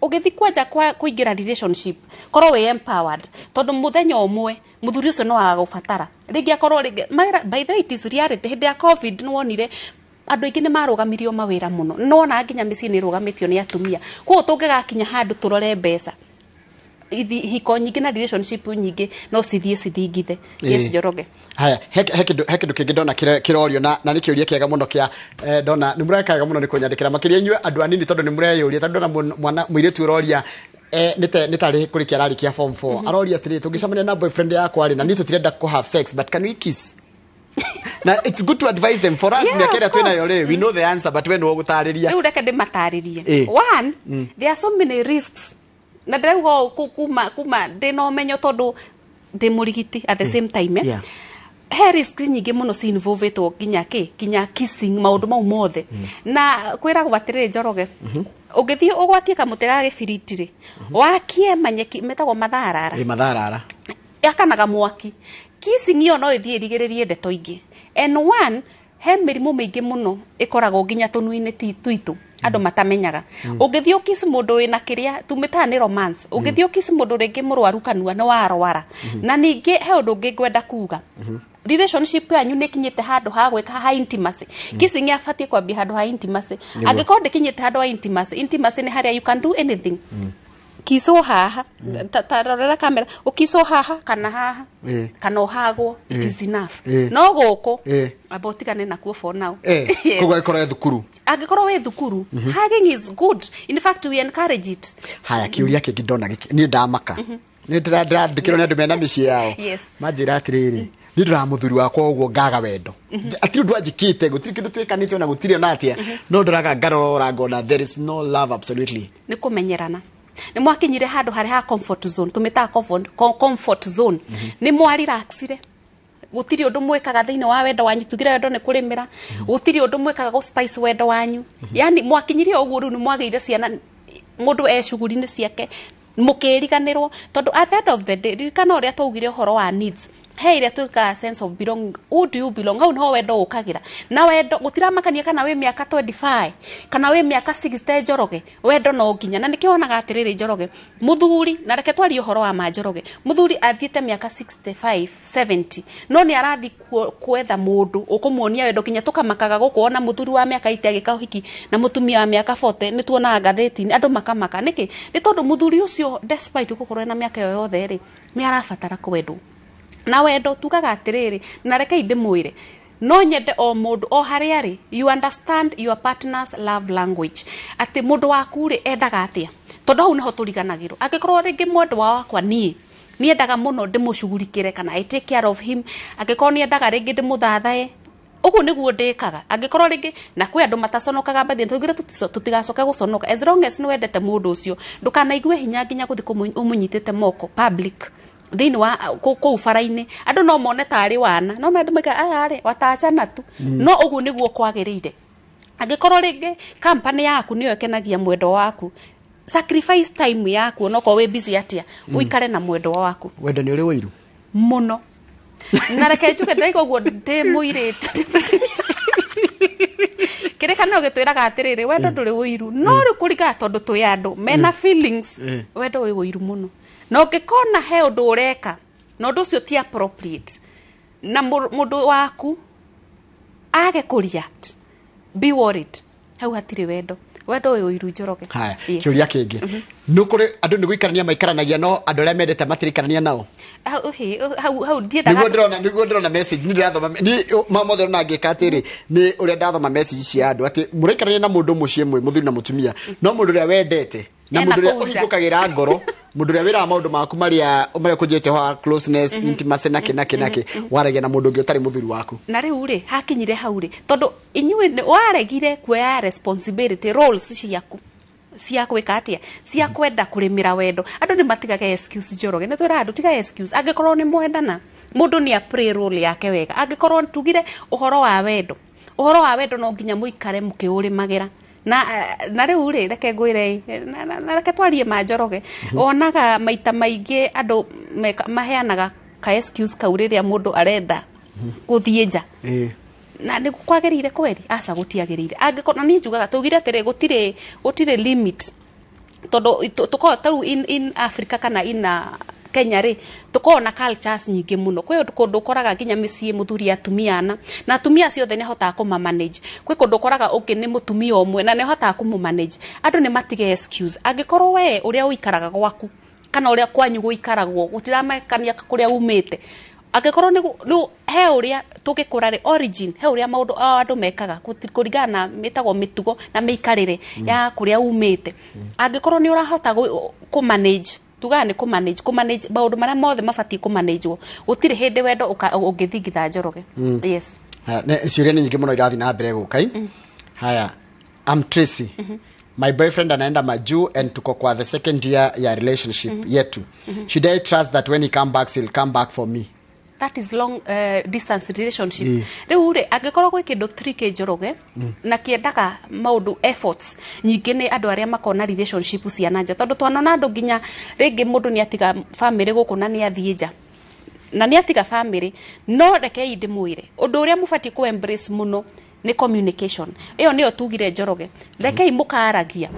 ũgĩthiĩ kwanja kũingĩra relationship, korwo wĩ empowered, tondũ mũthenya ũmwe mũthuri ũcio no agagũbatara rĩngĩ, akorwo rĩngĩ, by the way it is reality, hĩndĩ ya COVID nĩ wonire andũ aingĩ nĩ marũgamirio mawĩra mũno, nona nginya mĩciĩ nĩ ĩrũgamĩtio nĩ atumia. Koguo tũngĩgakinya handũ tũrore mbeca, hiko nyingĩ na relationship nyingĩ no cithiĩ cithingithe. Yes, Njoroge. Haya, he kindu kingi ndona kirorio na nĩ kĩũria kĩega mũno kĩa ndona nĩ mũrekaga mũno nĩ kũnyandĩkĩra makĩria inyuĩ andũ anini tondũ nĩ mũreyũria, tondũ ndona mwana mũirĩtu ũroria nĩ tarĩ kũrĩkia ararĩkia form 4, aroria atĩrĩ, tũngĩcemania na boyfriend yakwa rĩ, na niĩ tũtirenda kũ have sex, but can we kiss? Now it's good to advise them. For us, mĩaka ĩrĩa twĩnayo rĩ, we know the answer, but we nĩwe ũgũtarĩria. Rĩu reke ndĩmatarĩrie. One, there are so many risks. Na ndĩrauga ũũ kuma ndĩna ũmenyo tondũ ndĩ mũrigiti at the same time. He risk nyingĩ mũno ci involvetwo nginya kĩ, nginya kissing, maũndũ mau mothe. Na kwĩragwo atĩrĩrĩ Njoroge, ũngĩthiĩ ũgwatie kamũtĩ ga gĩbiriti rĩ, wakie manyeki metagwo matharara. Matharara. Yakanaga mwaki. Kissing ĩyo no ĩthiĩ ĩrigĩrĩrie ndeto ingĩ. And one, he mĩrimũ mĩingĩ mũno ĩkoragwo nginya tũnua-inĩ twitũ andũ matamenyaga. Ũngĩthiĩ ũkiss mũndũ wĩna kĩrĩa tumĩtaga nĩ romance, ũngĩthiĩ ũkiss mũndũ rĩngĩ mũrwaru kanua nĩ warwara. Na ningĩ he ũndũ ũngĩ ngwenda kuga, relationship yanyu nĩ ĩkinyĩte handũ ha gwĩka ha intimacy. Kissing yabatiĩ kwambia handũ ha intimacy. Angĩkorwo ndĩkinyĩte handũ ha intimacy, intimacy nĩ harĩa you can do anything. Kiswo haha, ta rorera kamera, ũkiswo haha kana haha, kana ũhagwo, it is enough. No gũkũ, amba ũtigane nakuo for now. Koguo angĩkorwo wĩ thukuru. Angĩkorwo wĩ thukuru, hugging is good. In fact, we encourage it. Haya, kĩũria kĩngĩ ndona gĩkĩ, niĩ ndamaka. Nĩ ndĩrandĩkĩrwo nĩ andũ mena mĩciĩ yao. Manjĩra atĩrĩrĩ, niĩ ndĩra mũthuri wakwa ũguo ngaga wendo. Atirĩ ũndũ anjĩkĩte, gũtirĩ kĩndũ twĩkanĩte ona gũtirĩ ona atĩa, no ndoraga ngarora ngona there is no love absolutely. Nĩ kũmenyerana. Nĩ mwakinyire handũ harĩa ha comfort zone, tũmĩtaga comfort zone. Nĩ mwarelaxire, gũtirĩ ũndũ mwĩkaga thĩinĩ wa wendo wanyu, tugire wendo nĩ kũrĩmĩra, gũtirĩ ũndũ mwĩkaga gũ spice wendo wanyu. Yani mwakinyirie ũguo rĩu nĩ mwagĩire ciana, mũndũ e shughuli-inĩ ciake, mũkĩriganĩrwo, tondũ at the end of the day, ririkana ũrĩa twaugire ũhoro wa needs, he ĩrĩa twĩkaga sense of belonging, who do you belong, hau niho wendo ũkagĩra. Na wendo gũtiramakania kana wĩ mĩaka 25 kana wĩ mĩaka 60 Njoroge, wendo no nginya. Na nĩkĩo wonaga atĩrĩrĩ Njoroge, mũthuri, na reke twarie ũhoro wa ma Njoroge, mũthuri athiĩte mĩaka 65 70, no nĩ arathiĩ kwetha mũndũ ũkũmuonia wendo, nginya tũkamakaga gũkũ ona mũthuri wa mĩaka 80 agĩka ũhiki na mũtumia wa mĩaka 40, nĩ tuonaga ngathĩti-inĩ andũ makamaka. Nĩkĩ? Nĩ tondũ mũthuri ũcio despite gũkorwo ena mĩaka ĩyo yothe rĩ, nĩ arabatara kwendwo. Na wendo tugaga atĩrĩrĩ, na rekei ndĩmwĩre, no nyende o mũndũ o harĩa arĩ, you understand your partner's love language, atĩ mũndũ waku rĩ endaga atĩa, tondũ hau nĩho tũriganagĩrwo. Angĩkorwo rĩngĩ mwendwa wakwa niĩ nĩendaga mũno ndĩmũcugurikĩre kana I take care of him, angĩkorwo nĩendaga rĩngĩ ndĩmũthathae, ũguo nĩguo ndĩkaga. Angĩkorwo rĩngĩ, na kwĩ andũ mataconokaga mbathi, tũgire tũtigacoke gũconoka, as long as nĩwendete mũndũ ũcio, ndũkanaigue hinya nginya gũthiĩ ũmũnyitĩte moko public thĩinĩ wa kũu bara-inĩ, andũ no mone tarĩ wana, no andũ maiga aya rĩ watachana tu, no ũguo nĩguo kwagĩrĩire. Angĩkorwo rĩngĩ company yaku nĩyo ĩkenagia mwendwa waku, sacrifice time yaku onokorwo wĩ busy atĩa, ũikare na mwendwa waku. Wendo nĩ ũrĩ ũiru mũno. Na reke njuge ndĩraigua ũguo ndĩ mũirĩtu. Kĩrĩkanĩro gĩtwĩraga atĩrĩrĩ, wendo ndũrĩ ũiru, no rĩu kũringana tondũ twĩ andũ mena feelings, wendo wĩ ũiru mũno. Na ũngĩkona he ũndũ ũreka na ũndũ ũcio ti appropriate, na mũndũ waku age kũ react, Be worried, hau hatirĩ wendo. Wendo ũyũ ũiru, Njoroge. Haya. Yes. Kĩũria kĩngĩ nĩ kũrĩ andũ nĩ gũikarania maikaranagia, no andũ arĩa mendete matiraikarania nao. Hau hau hau ndiendaga. Nĩguo ndĩrona message, nĩ ndĩrathoma ni ma mothe ona ngĩka atĩrĩ, nĩ ũrĩa ndathoma message cia andũ atĩ mũraikarania na mũndũ mũciĩ mwe, mũthuri na mũtumia, no mũndũ ũrĩa wendete na Ena mũndũ ũrĩa kũu nja. ũhingũkagĩra ngoro, mũndũ ũrĩa wĩraga maũndũ maku marĩa kũnjĩte wa closeness, intimacy, nake nake nake waragia na mũndũ ũngĩ ũtarĩ mũthuri waku. Na rĩu rĩ, hakinyire hau rĩ, tondũ inyuĩ waregire kuoya responsibility, roles ciaku cia gwĩka atĩa, cia kwenda kũrĩmĩra wendo. Andũ nĩ matigaga excuse, Njoroge. Nĩ twĩra andũ, tiga excuse. Angĩkorwo nĩ mwendana, mũndũ nĩ a play role yake wega. Angĩkorwo tugire ũhoro wa wendo, ũhoro wa wendo no nginya mũikare mũkĩũrĩmagĩra. Na rĩu rĩ, reke ngwĩre na reke twarie ma, Njoroge. Wonaga maita maingĩ andũ maheanaga ka excuse kau rĩrĩa mũndũ arenda gũthiĩ nja. Na nĩ kwagĩrĩire kweri? Aca, gũtiagĩrĩire. Angĩkorwo na niĩ njugaga, tugire atĩrĩ, gũtirĩ limit, tondũ tũkoragwo tarĩu in Africa kana in Kenya rĩ, tũkoragwo na cultures nyingĩ mũno. Kwĩ kũndũ ũkoraga nginya mĩciĩ mũthuri atumia ana, na atumia acio othe nĩ ahotaga kũma manage. Kwĩ kũndũ ũkoraga ũngĩ nĩ mũtumia ũmwe na nĩ ahotaga kũmũ manage. Andũ nĩ matige excuse. Angĩkorwo we ũrĩa ũikaraga gwaku kana ũrĩa kwanyu gũikaragwo gũtiramakania kũrĩa umĩte, angĩkorwo nĩ he ũrĩa tũgĩkũra rĩ, origin, he ũrĩa maũndũ o andũ mekaga kũringana na mĩtagwo mĩtugo na mĩikarĩre ya kũrĩa umĩte, angĩkorwo nĩ ũrahota kũ manage, tugaga nĩ kũ manage maũndũ marĩa mothe mabatiĩ kũ manage, gũtirĩ hĩndĩ wendo ũngĩthingitha, Njoroge. Yes. Haya, ciũria nĩ nyingĩ mũno irathiĩ na mbere gũka. Haya, "I'm Tracy. My boyfriend anaenda majuu and tuko kwa the second year ya relationship yetu. Should I trust that when he come back, he'll come back for me?" That is long distance relationship. Rĩu rĩ, angĩkorwo gwĩ kĩndũ tricky, Njoroge, na kĩendaga maũndũ, efforts nyingĩ, nĩ andũ arĩa makona relationship cia na nja, tondũ twanona andũ nginya rĩngĩ mũndũ nĩ atiga family gũkũ na nĩ athiĩ nja na nĩ atiga family. No rekei ndĩmwĩre, ũndũ ũrĩa mũbatiĩ kũ embrace mũno nĩ communication. Ĩyo nĩyo tugire, Njoroge. Rekei mũkaragia,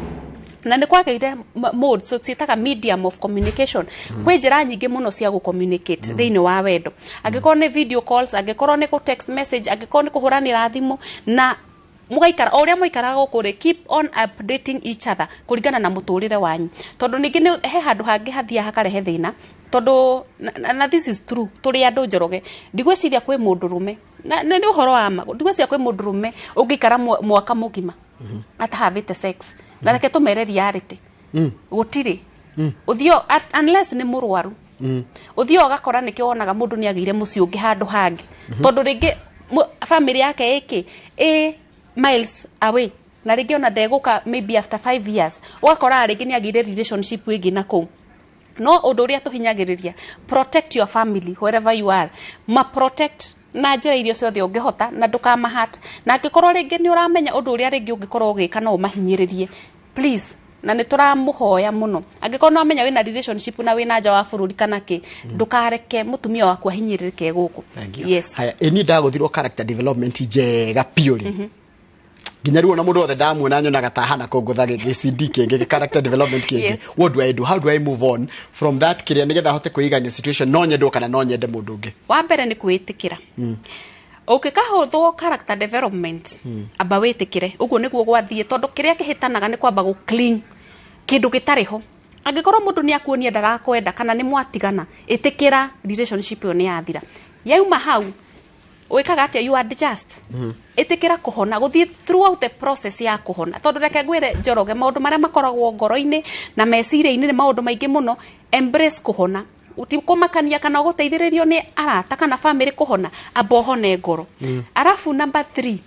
na nĩ kwagĩire modes, so ciĩtaga medium of communication. Kwĩ njĩra nyingĩ mũno cia gũ-communicate thĩinĩ wa wendo, angĩkorwo nĩ video calls, angĩkorwo nĩ kũ text message, angĩkorwo nĩ kũhũranĩra thimũ, na mũgaikara o ũrĩa mũikaraga gũkũ rĩ, keep on updating each other kũringana na mũtũrĩre wanyu, tondũ ningĩ nĩ he handũ hangĩ hathiaga hakarehe thĩna, tondũ na this is true, tũrĩ andũ, Njoroge, ndigwĩciria kwĩ mũndũrũme, na nĩ ũhoro wa ma, ndigwĩciria kwĩ mũndũrũme ũngĩikara mwaka mũgima atahavĩte sex. Na reke tũmere reality, gũtirĩ ũthio unless nĩ mũrwaru. Ũthio ũgakora nĩkĩo wonaga mũndũ nĩ agĩire mũciĩ ũngĩ handũ hangĩ, tondũ rĩngĩ family yake ĩkĩ ĩ miles away, na rĩngĩ ona ndegũka maybe after 5 years, ũgakora rĩngĩ nĩ agĩire relationship ĩngĩ na kũu. No ũndũ ũrĩa tũhinyagĩrĩria, protect your family wherever you are, ma protect na njĩra iria ciothe ũngĩhota, na ndũkamahata. Na angĩkorwo rĩngĩ nĩ ũramenya ũndũ ũrĩa rĩngĩ ũngĩkorwo ũgĩka no ũmahinyĩrĩrie, please, na nĩ tũramũhoya mũno, angĩkorwo nĩ wamenya wĩna relationship na wĩna nja wa bũrũri kana kĩ, ndũkareke mũtumia waku ahinyĩrĩrĩke gũkũ. Thank you. Yes. Haya, ĩ niĩ ndagũthirwo character development njega biũ rĩ, nginya rĩu ona mũndũ wothe ndamuona nyonaga ta hana kũngũtha gĩcd kĩngĩ, character development kĩngĩ. What do I do? How do I move on from that kĩrĩa nĩgetha hote kwĩigania situation, no nyendwo kana no nyende mũndũ ũngĩ? Wa mbere nĩ kwĩĩtĩkĩra. Ũngĩkahũthwo character development, amba wĩtĩkĩre ũguo nĩguo gwathiĩ, tondũ kĩrĩa kĩhĩtanaga nĩ kwamba gũ cling kĩndũ gĩtarĩ ho. Angĩkorwo mũndũ nĩ akuonia ndarakwenda kana nĩ mwatigana, ĩtĩkĩra relationship ĩyo nĩ yathira. Yauma hau, wĩkaga atĩa? You adjust. Ĩtĩkĩra kũhona, gũthiĩ throughout the process ya kũhona, tondũ reke ngwĩre, Njoroge, maũndũ marĩa makoragwo ngoro-inĩ na meciria-inĩ nĩ maũndũ maingĩ mũno. Embrace kũhona, ti kũmakania kana gũteithĩrĩrio nĩ arata kana family kũhona. Amba ũhone ngoro. Arabu number 3,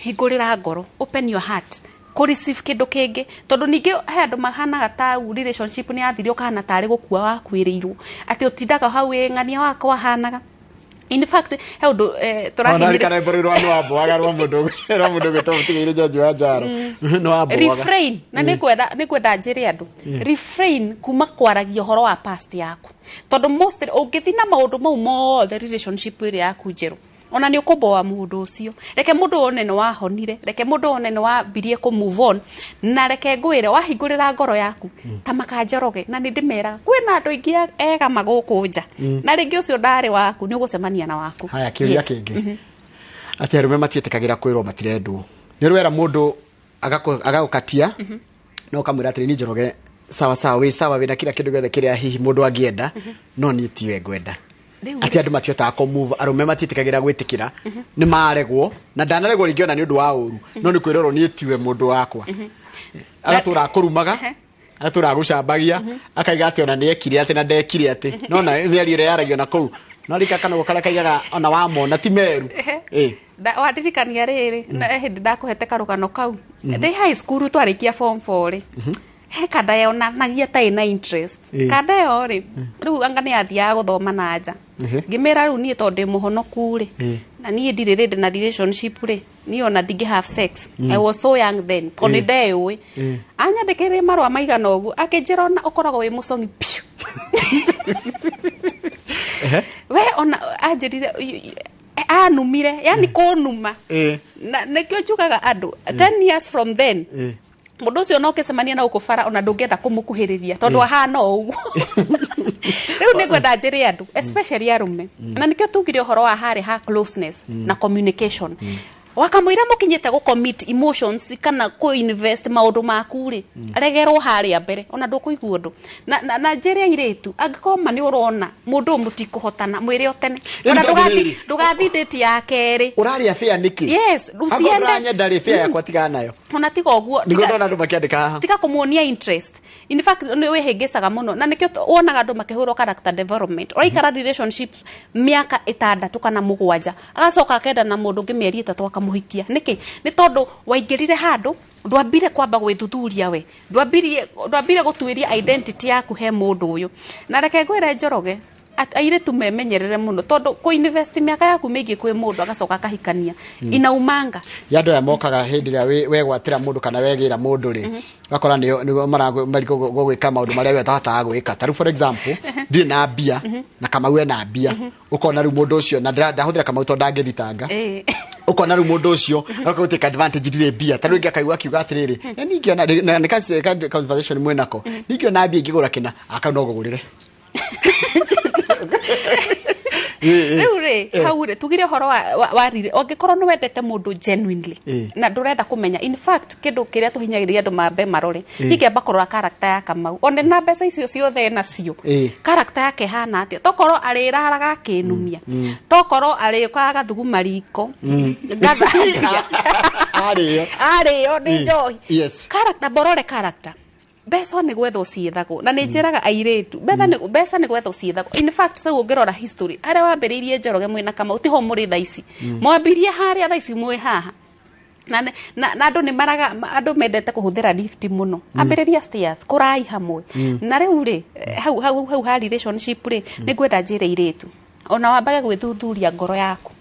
hingũrĩra ngoro, open your heart kũ receive kĩndũ kĩngĩ, tondũ ningĩ he andũ mahanaga ta relationship nĩ yathire, ũkahana tarĩ gũkua wakuĩrĩirwo, atĩ ũtindaga hau ĩ ng'ania wakwa ahanaga. In fact, he ũndũ Ona karembo rĩu rwa nĩ wamboaga rwa mũndũ gwĩtwo mũtigĩire George wa Njaro nĩ wamboaga. Refrain na nĩ kwenda njĩre andũ, refrain kuma kwaragia ũhoro wa past yaku, tondũ most ũngĩthiĩ na maũndũ mau mothe relationship ĩrĩa yaku njerũ, ona nĩ ũkũmboa mũndũ ũcio. Reke mũndũ one nĩ wahonire, reke mũndũ one nĩ wambirie kũ move on. Na reke ngwĩre, wahingũrĩra ngoro yaku ta makanjoroge, na nĩ ndĩmeraga kwĩna andũ aingĩ ega magũkũ nja, na rĩngĩ ũcio ndarĩ waku, nĩ ũgũcemania na waku. Haya, kĩũria kĩngĩ, atĩ arũme matiĩtĩkagĩra kwĩrwo matirendwo. Nĩ rwera mũndũ agagũkatia no ũkamwĩra atĩrĩ, niĩ Njoroge sawa sawa, wĩ sawa, wĩna kila kĩndũ gĩothe kĩrĩa hihi mũndũ angĩenda, no niĩ tiwe ngwenda. Atĩ andũ matihotaga kũ move, arũme matiĩtĩkagĩra gwĩtĩkĩra nĩ maregwo, na ndanaregwo rĩngĩ ona nĩ ũndũ wa ũru, no nĩ kwĩrorwo niĩ tiwe mũndũ wakwa. Agatũra akũrumaga, agatũra agũcambagia, akaiga atĩ ona nĩ ekire atĩ na ndekire atĩ, no na mĩario ĩrĩa yaragio na kũu no rika kana karĩa kaigaga ona wamona ti meru. Wandirikania rĩrĩ, hĩndĩ ndakũhete karũgano kau ndĩ high school twarĩkia form 4 rĩ, he kanda yonanagia ta ĩna interest. Kanda ĩyo rĩ, rĩu anga nĩ yathiaga gũthoma na nja. Ngĩmĩra rĩu niĩ tondũ ndĩ mũhonoku rĩ, na niĩ ndirĩ rĩndĩ na relationship rĩ, niĩ ona ndingĩ have sex. I was so young then, tondũ nĩ ndeyũĩ. Anyandĩkĩire marũa maigana ũguo, akĩnjĩra ona ũkoragwo wĩ mũcong'i piũ. We ona anjĩrire anumire, yani kũnuma. Na nĩkĩo njugaga andũ 10 years from then, mũndũ ũcio no ũkĩcemania na gũkũ bara ona ndũngĩenda kũmũkuhĩrĩria tondũ ahana o ũguo. Rĩu nĩngwenda njĩre andũ, especially arũme, na nĩkĩo tugire ũhoro wa harĩ ha closeness na communication. Wakamũira mũkinyĩte gũ commit emotions kana kũ invest maũndũ maku rĩ, regerwo harĩa mbere ona ndũkũigua ũndũ. Na njĩre airĩtu, angĩkorwo ma nĩ ũrona mũndũ ũyũ mũtikũhotana, mwĩre o tene. Ona ndũgathiĩ date ya kerĩ. Ũrarĩa fair nĩkĩ? Yes, ũciende. Ũranyenda rĩ, fair yakwa tigana nayo. Ona tiga ũguo. Nĩguo ndona andũ makĩandĩka haha. Tiga kũmuonia interest. In fact, nĩ wĩhĩngĩcaga mũno na nĩkĩo wonaga andũ makĩhũrwo character development. Ũraikara relationship mĩaka 6 kana 7, agacoka akenda na mũndũ ũngĩ mĩeri 3 akamũhikia. Nĩkĩ? Nĩ tondũ waingĩrire handũ ndwambire kwamba gwĩthuthuria we, ndwambire gũtuĩria identity yaku he mũndũ ũyũ. Na reke ngwĩre Njoroge, airĩtu memenyerere mũno tondũ kũ invest mĩaka yaku mĩingĩ kwĩ mũndũ agacoka akahikania inaumanga. Ya andũ aya mokaga hĩndĩ ĩrĩa wegwatĩra mũndũ kana wegĩra mũndũ rĩ, ũgakora nĩo marigũgwĩka maũndũ marĩa we ũtahotaga gwĩka. Ta rĩu for example, ndirĩ na mbia na Kamau ena mbia, ũkona rĩu mũndũ ũcio, na ndahũthĩra Kamau tondũ ndangĩthitanga, ũkona rĩu mũndũ ũcio aroka gũ take advantage ndirĩ mbia. Ta rĩu rĩngĩ akaigua akiuga atĩrĩrĩ, na ningĩona na nĩ conversation mwĩ nako, ningĩona mbia ingĩgũra kĩna, akau no ngũgũrĩre. Rĩu rĩ, hau rĩ, tugire ũhoro wa riri, ũngĩkorwo nĩ wendete mũndũ genuinely na ndũrenda kũmenya, in fact kĩndũ kĩrĩa tũhinyagĩrĩria andũ mambe marore, ingĩamba kũrora character ya Kamau, one na mbeca icio ciothe nacio, character yake ĩhana atĩa? Tokorwo arĩraraga akĩnumia, tokorwo arĩũkaga agathuguma riko, ngathambia, arĩo nĩ njohi. Character, borore character. Mbeca nĩ gwethwo ciethagwo, na nĩ njĩraga airĩtu, mbeca nĩ gwethwo ciethagwo. In fact, rĩu ũngĩrora history, harĩa wambĩrĩirie Njoroge mwĩna Kamau tiho mũrĩ thaa ici. Mwambirie harĩa, thaa ici mwĩ haha. Na andũ nĩ maraga, andũ mendete kũhũthĩra lift mũno. Ambĩrĩria stairs, kũrai hamwe. Na rĩu rĩ, hau ha relationship rĩ, nĩ ngwenda njĩre airĩtu, ona wambage gwĩthuthuria ngoro yaku.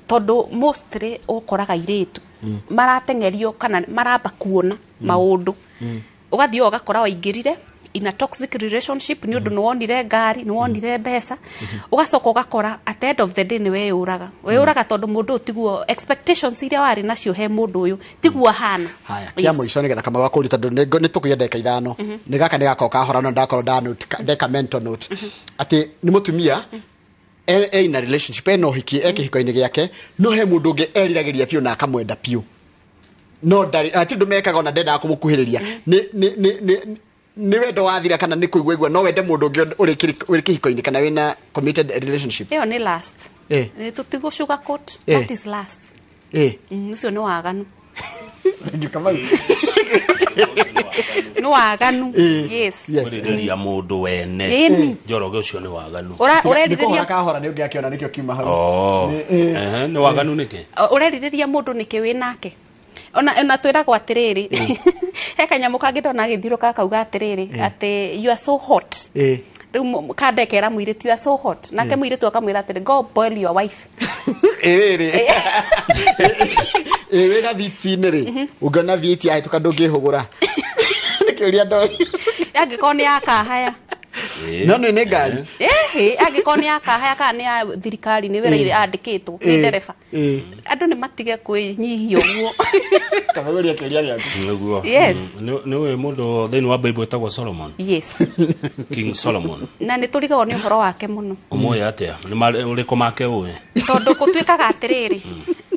Tondũ mostly ũkoraga airĩtu marateng'erio kana maramba kuona maũndũ. Ũgathiĩ ũgakora waingĩrire in a toxic relationship nĩ ũndũ nĩ wonire ngari, nĩ wonire mbeca, ũgacoka ũgakora at the end of the day nĩ weyũraga. Weyũraga tondũ mũndũ ũyũ tiguo expectations iria warĩ nacio he mũndũ ũyũ tiguo ahana. Haya, kĩa mũico nĩgetha Kamau akũrie tondũ nĩ tũkũiya ndagĩka 5. Nĩ gaka nĩ gakorwo kahora no ndakorwo ndeka mental note. Atĩ nĩ mũtumia e in a relationship, ena ũhiki, e kĩhiko-inĩ gĩake, no he mũndũ ũngĩ eriragĩria biũ na akamwenda biũ. No ndarĩ, hatirĩ ũndũ mekaga ona ndendaga kũmũkuhĩrĩria. Nĩ wendo wathira kana nĩ kũigua igua, no wende mũndũ ũngĩ ũrĩ kĩhiko-inĩ kana wĩna committed relationship. Ĩyo nĩ last. Tũtigũ sugar coat, that is last. Ũcio nĩ waganu. Nĩ waganu. Yes. Ũrĩrĩria mũndũ wene. Njoroge ũcio nĩ waganu. Ũrerirĩria kahora nĩ ũngĩ akĩona nĩkĩo kiuma hau. Nĩ waganu nĩkĩ? Ũrerirĩria mũndũ nĩkĩ wĩ nake? Ona twĩragwo atĩrĩrĩ, he kanyamũ kangĩ ndona gĩthiũrũka kauga atĩrĩrĩ, atĩ you are so hot. Rĩu kandekera mũirĩtu, you are so hot. Nake mũirĩtu akamwĩra atĩrĩ, go boil your wife. Ĩrĩrĩ. Wĩna viti-inĩ rĩ, ũngĩona viti yahĩtũka ndũngĩhũgũra. Nĩ kĩũria ndori. Angĩkorwo nĩ ya kahaya. No nĩ ngari. Angĩkorwo nĩ ya kahaya kana nĩ ya thirikari, nĩ wĩra andĩkĩtwo nĩ ndereba. Andũ nĩ matige kwĩnyihia ũguo. Kamau kĩũria gĩaku. Nĩguo. Yes. Nĩ ũĩ mũndũ thĩinĩ wa Bible wĩtagwo Solomon? Yes. King Solomon. Na nĩ tũrigagwo nĩ ũhoro wake mũno. Ũmũĩ atĩa? Nĩ ũrĩkũ make ũĩ? Tondũ gũtuĩkaga atĩrĩrĩ,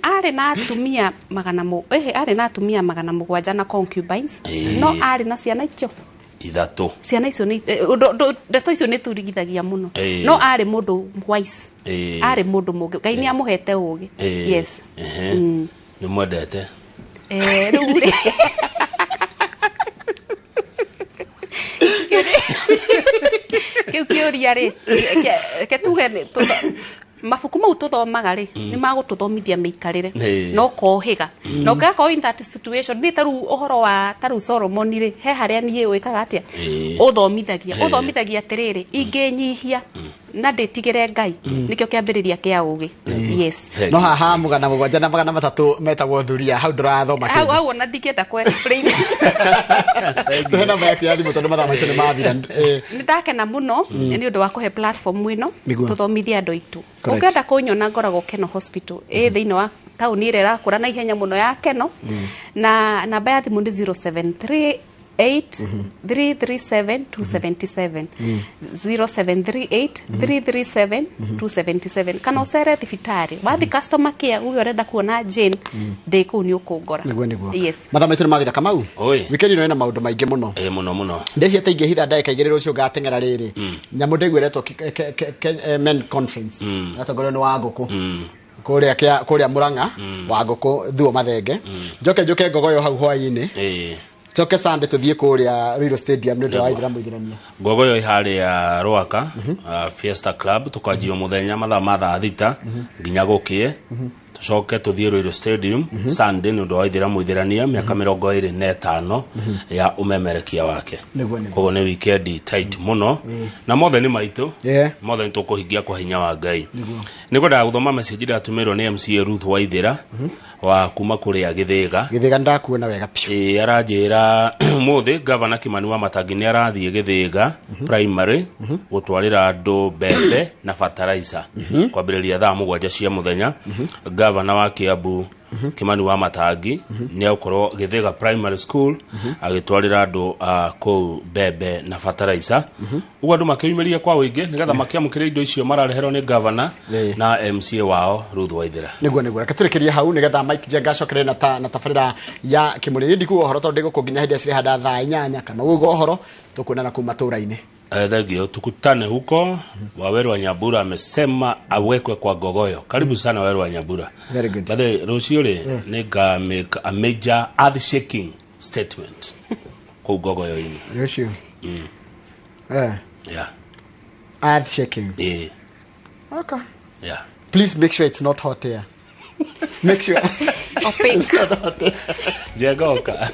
Arĩ na atumia arĩ na atumia 700 na concubines. No arĩ na ciana icio ithatũ. Ciana icio nĩ ndeto icio nĩ turigithagia mũno. No arĩ mũndũ wise. Arĩ mũndũ mũũgĩ. Ngai nĩ amũhete ũũgĩ. Yes. Nĩ mwendete. Rĩu rĩ kĩu kĩũria rĩ ke tuge mabuku mau tuthomaga rĩ nĩ magũtũthomithia mĩikarĩre no kohiga no ngakorwo in that situation nĩ taru ũhoro wa taru Solomon rĩ he harĩa niĩ wĩkaga atĩa ũthomithagia atĩrĩrĩ ingĩnyihia na ndĩtigĩre Ngai nĩkĩo kĩambĩrĩria kĩa ũgĩ. Yes. No haha 700 na 300 metagwo thuria hau ndũrathoma kĩndũ hau ona ndingĩenda ku explain. Tuhe namba yaku ya thimũ tondũ mathaa maitũ nĩ mathira. Nĩ ndakena mũno nĩ ũndũ wa kũhe platform ĩno tũthomithie andũ aitũ. Ũngĩenda kũnyona ngoragwo Keno Hospital ĩ thĩinĩ wa taũni ĩrĩa ĩrakũra na ihenya mũno ya Keno na namba ya thimũ nĩ 073 8 337 277 0738 337 277 kana ũcere thibitarĩ wathi customer care uge ũrenda kuona Jane ndĩ kũu nĩ ũkũngora. Nĩguo. Yes. Mathaa maitũ nĩ mathira Kamau. Wikendi ĩno ĩna maũndũ maingĩ mũno. Mũno mũno. Ndeciria ingĩhitha ndagĩka igĩrĩ rũciũ ngateng'era rĩrĩ. Nyamũ ndĩguo ĩretwo Men Conference. Yatongorio nĩ Wangũkũ. Kũrĩa Mũrang'a Wangũkũ Thuo Mathenge. Njoke njoke Ngogoyo hau hwaĩ-inĩ. Coke Sunday tuthiĩ kũrĩa Ruiru Stadium nĩ ũndũ wa Ithĩramu Ithĩrania. Ngogoyo ĩ harĩa Rwaka Fiesta Club tũkanjia mũthenya mathaa ma thaa 6 nginya gũkĩe. Tucoke tuthiĩ Ruiru Stadium Sunday nĩ ũndũ wa Ithĩramu Ithĩrania mĩaka 25 ya ũmemerekia wake. Koguo nĩ weekend tight mũno na mothe nĩ maitũ. Mothe nĩ tũkũhingia kwa hinya wa Ngai. Nĩ ngwendaga gũthoma message ĩrĩa atũmĩrwo nĩ MCA Ruth Waithĩra wa kuma kũrĩa Gĩthĩga. Gĩthĩga ndakuona wega biũ. Aranjĩra ũmũthĩ Governor Kimani wa Matangi nĩ arathiĩ Gĩthĩga primary gũtwarĩra andũ mbembe na fertilizer kwambĩrĩria thaa 7 cia mũthenya. Governor wa Kiambu Kimani wa Matangi nĩ agũkorwo Gĩthĩga primary school agĩtwarĩra andũ kũu mbembe na fertilizer. Ũguo andũ makĩyumĩria kwa ũingĩ nĩgetha makĩamũkĩre indo icio marareherwo nĩ governor na MCA wao Ruth Waithĩra. Nĩguo reke tũrĩkĩrie hau nĩgetha Mike Njenga acokerere na tabarĩra ya Kĩmũrĩ. Ndikuga ũhoro tondũ ndĩgũkũ nginya hĩndĩ ĩrĩa thaa 8 kana ũguo ũhoro tũkuonana kũu matũũra-inĩ. Thank you. Tukutane huko. Waweru wa Nyambura amesema awekwe kwa Ngogoyo. Karibu sana Waweru wa Nyambura. Very good. But rũciũ rĩ nĩnga make a major earth shaking statement kũu Ngogoyo-inĩ. Rũciũ. Yeah. Earth shaking. Yeah. Okay. Yeah. Please make sure it's not hot air. Make sure. Opaque. Njenga oka.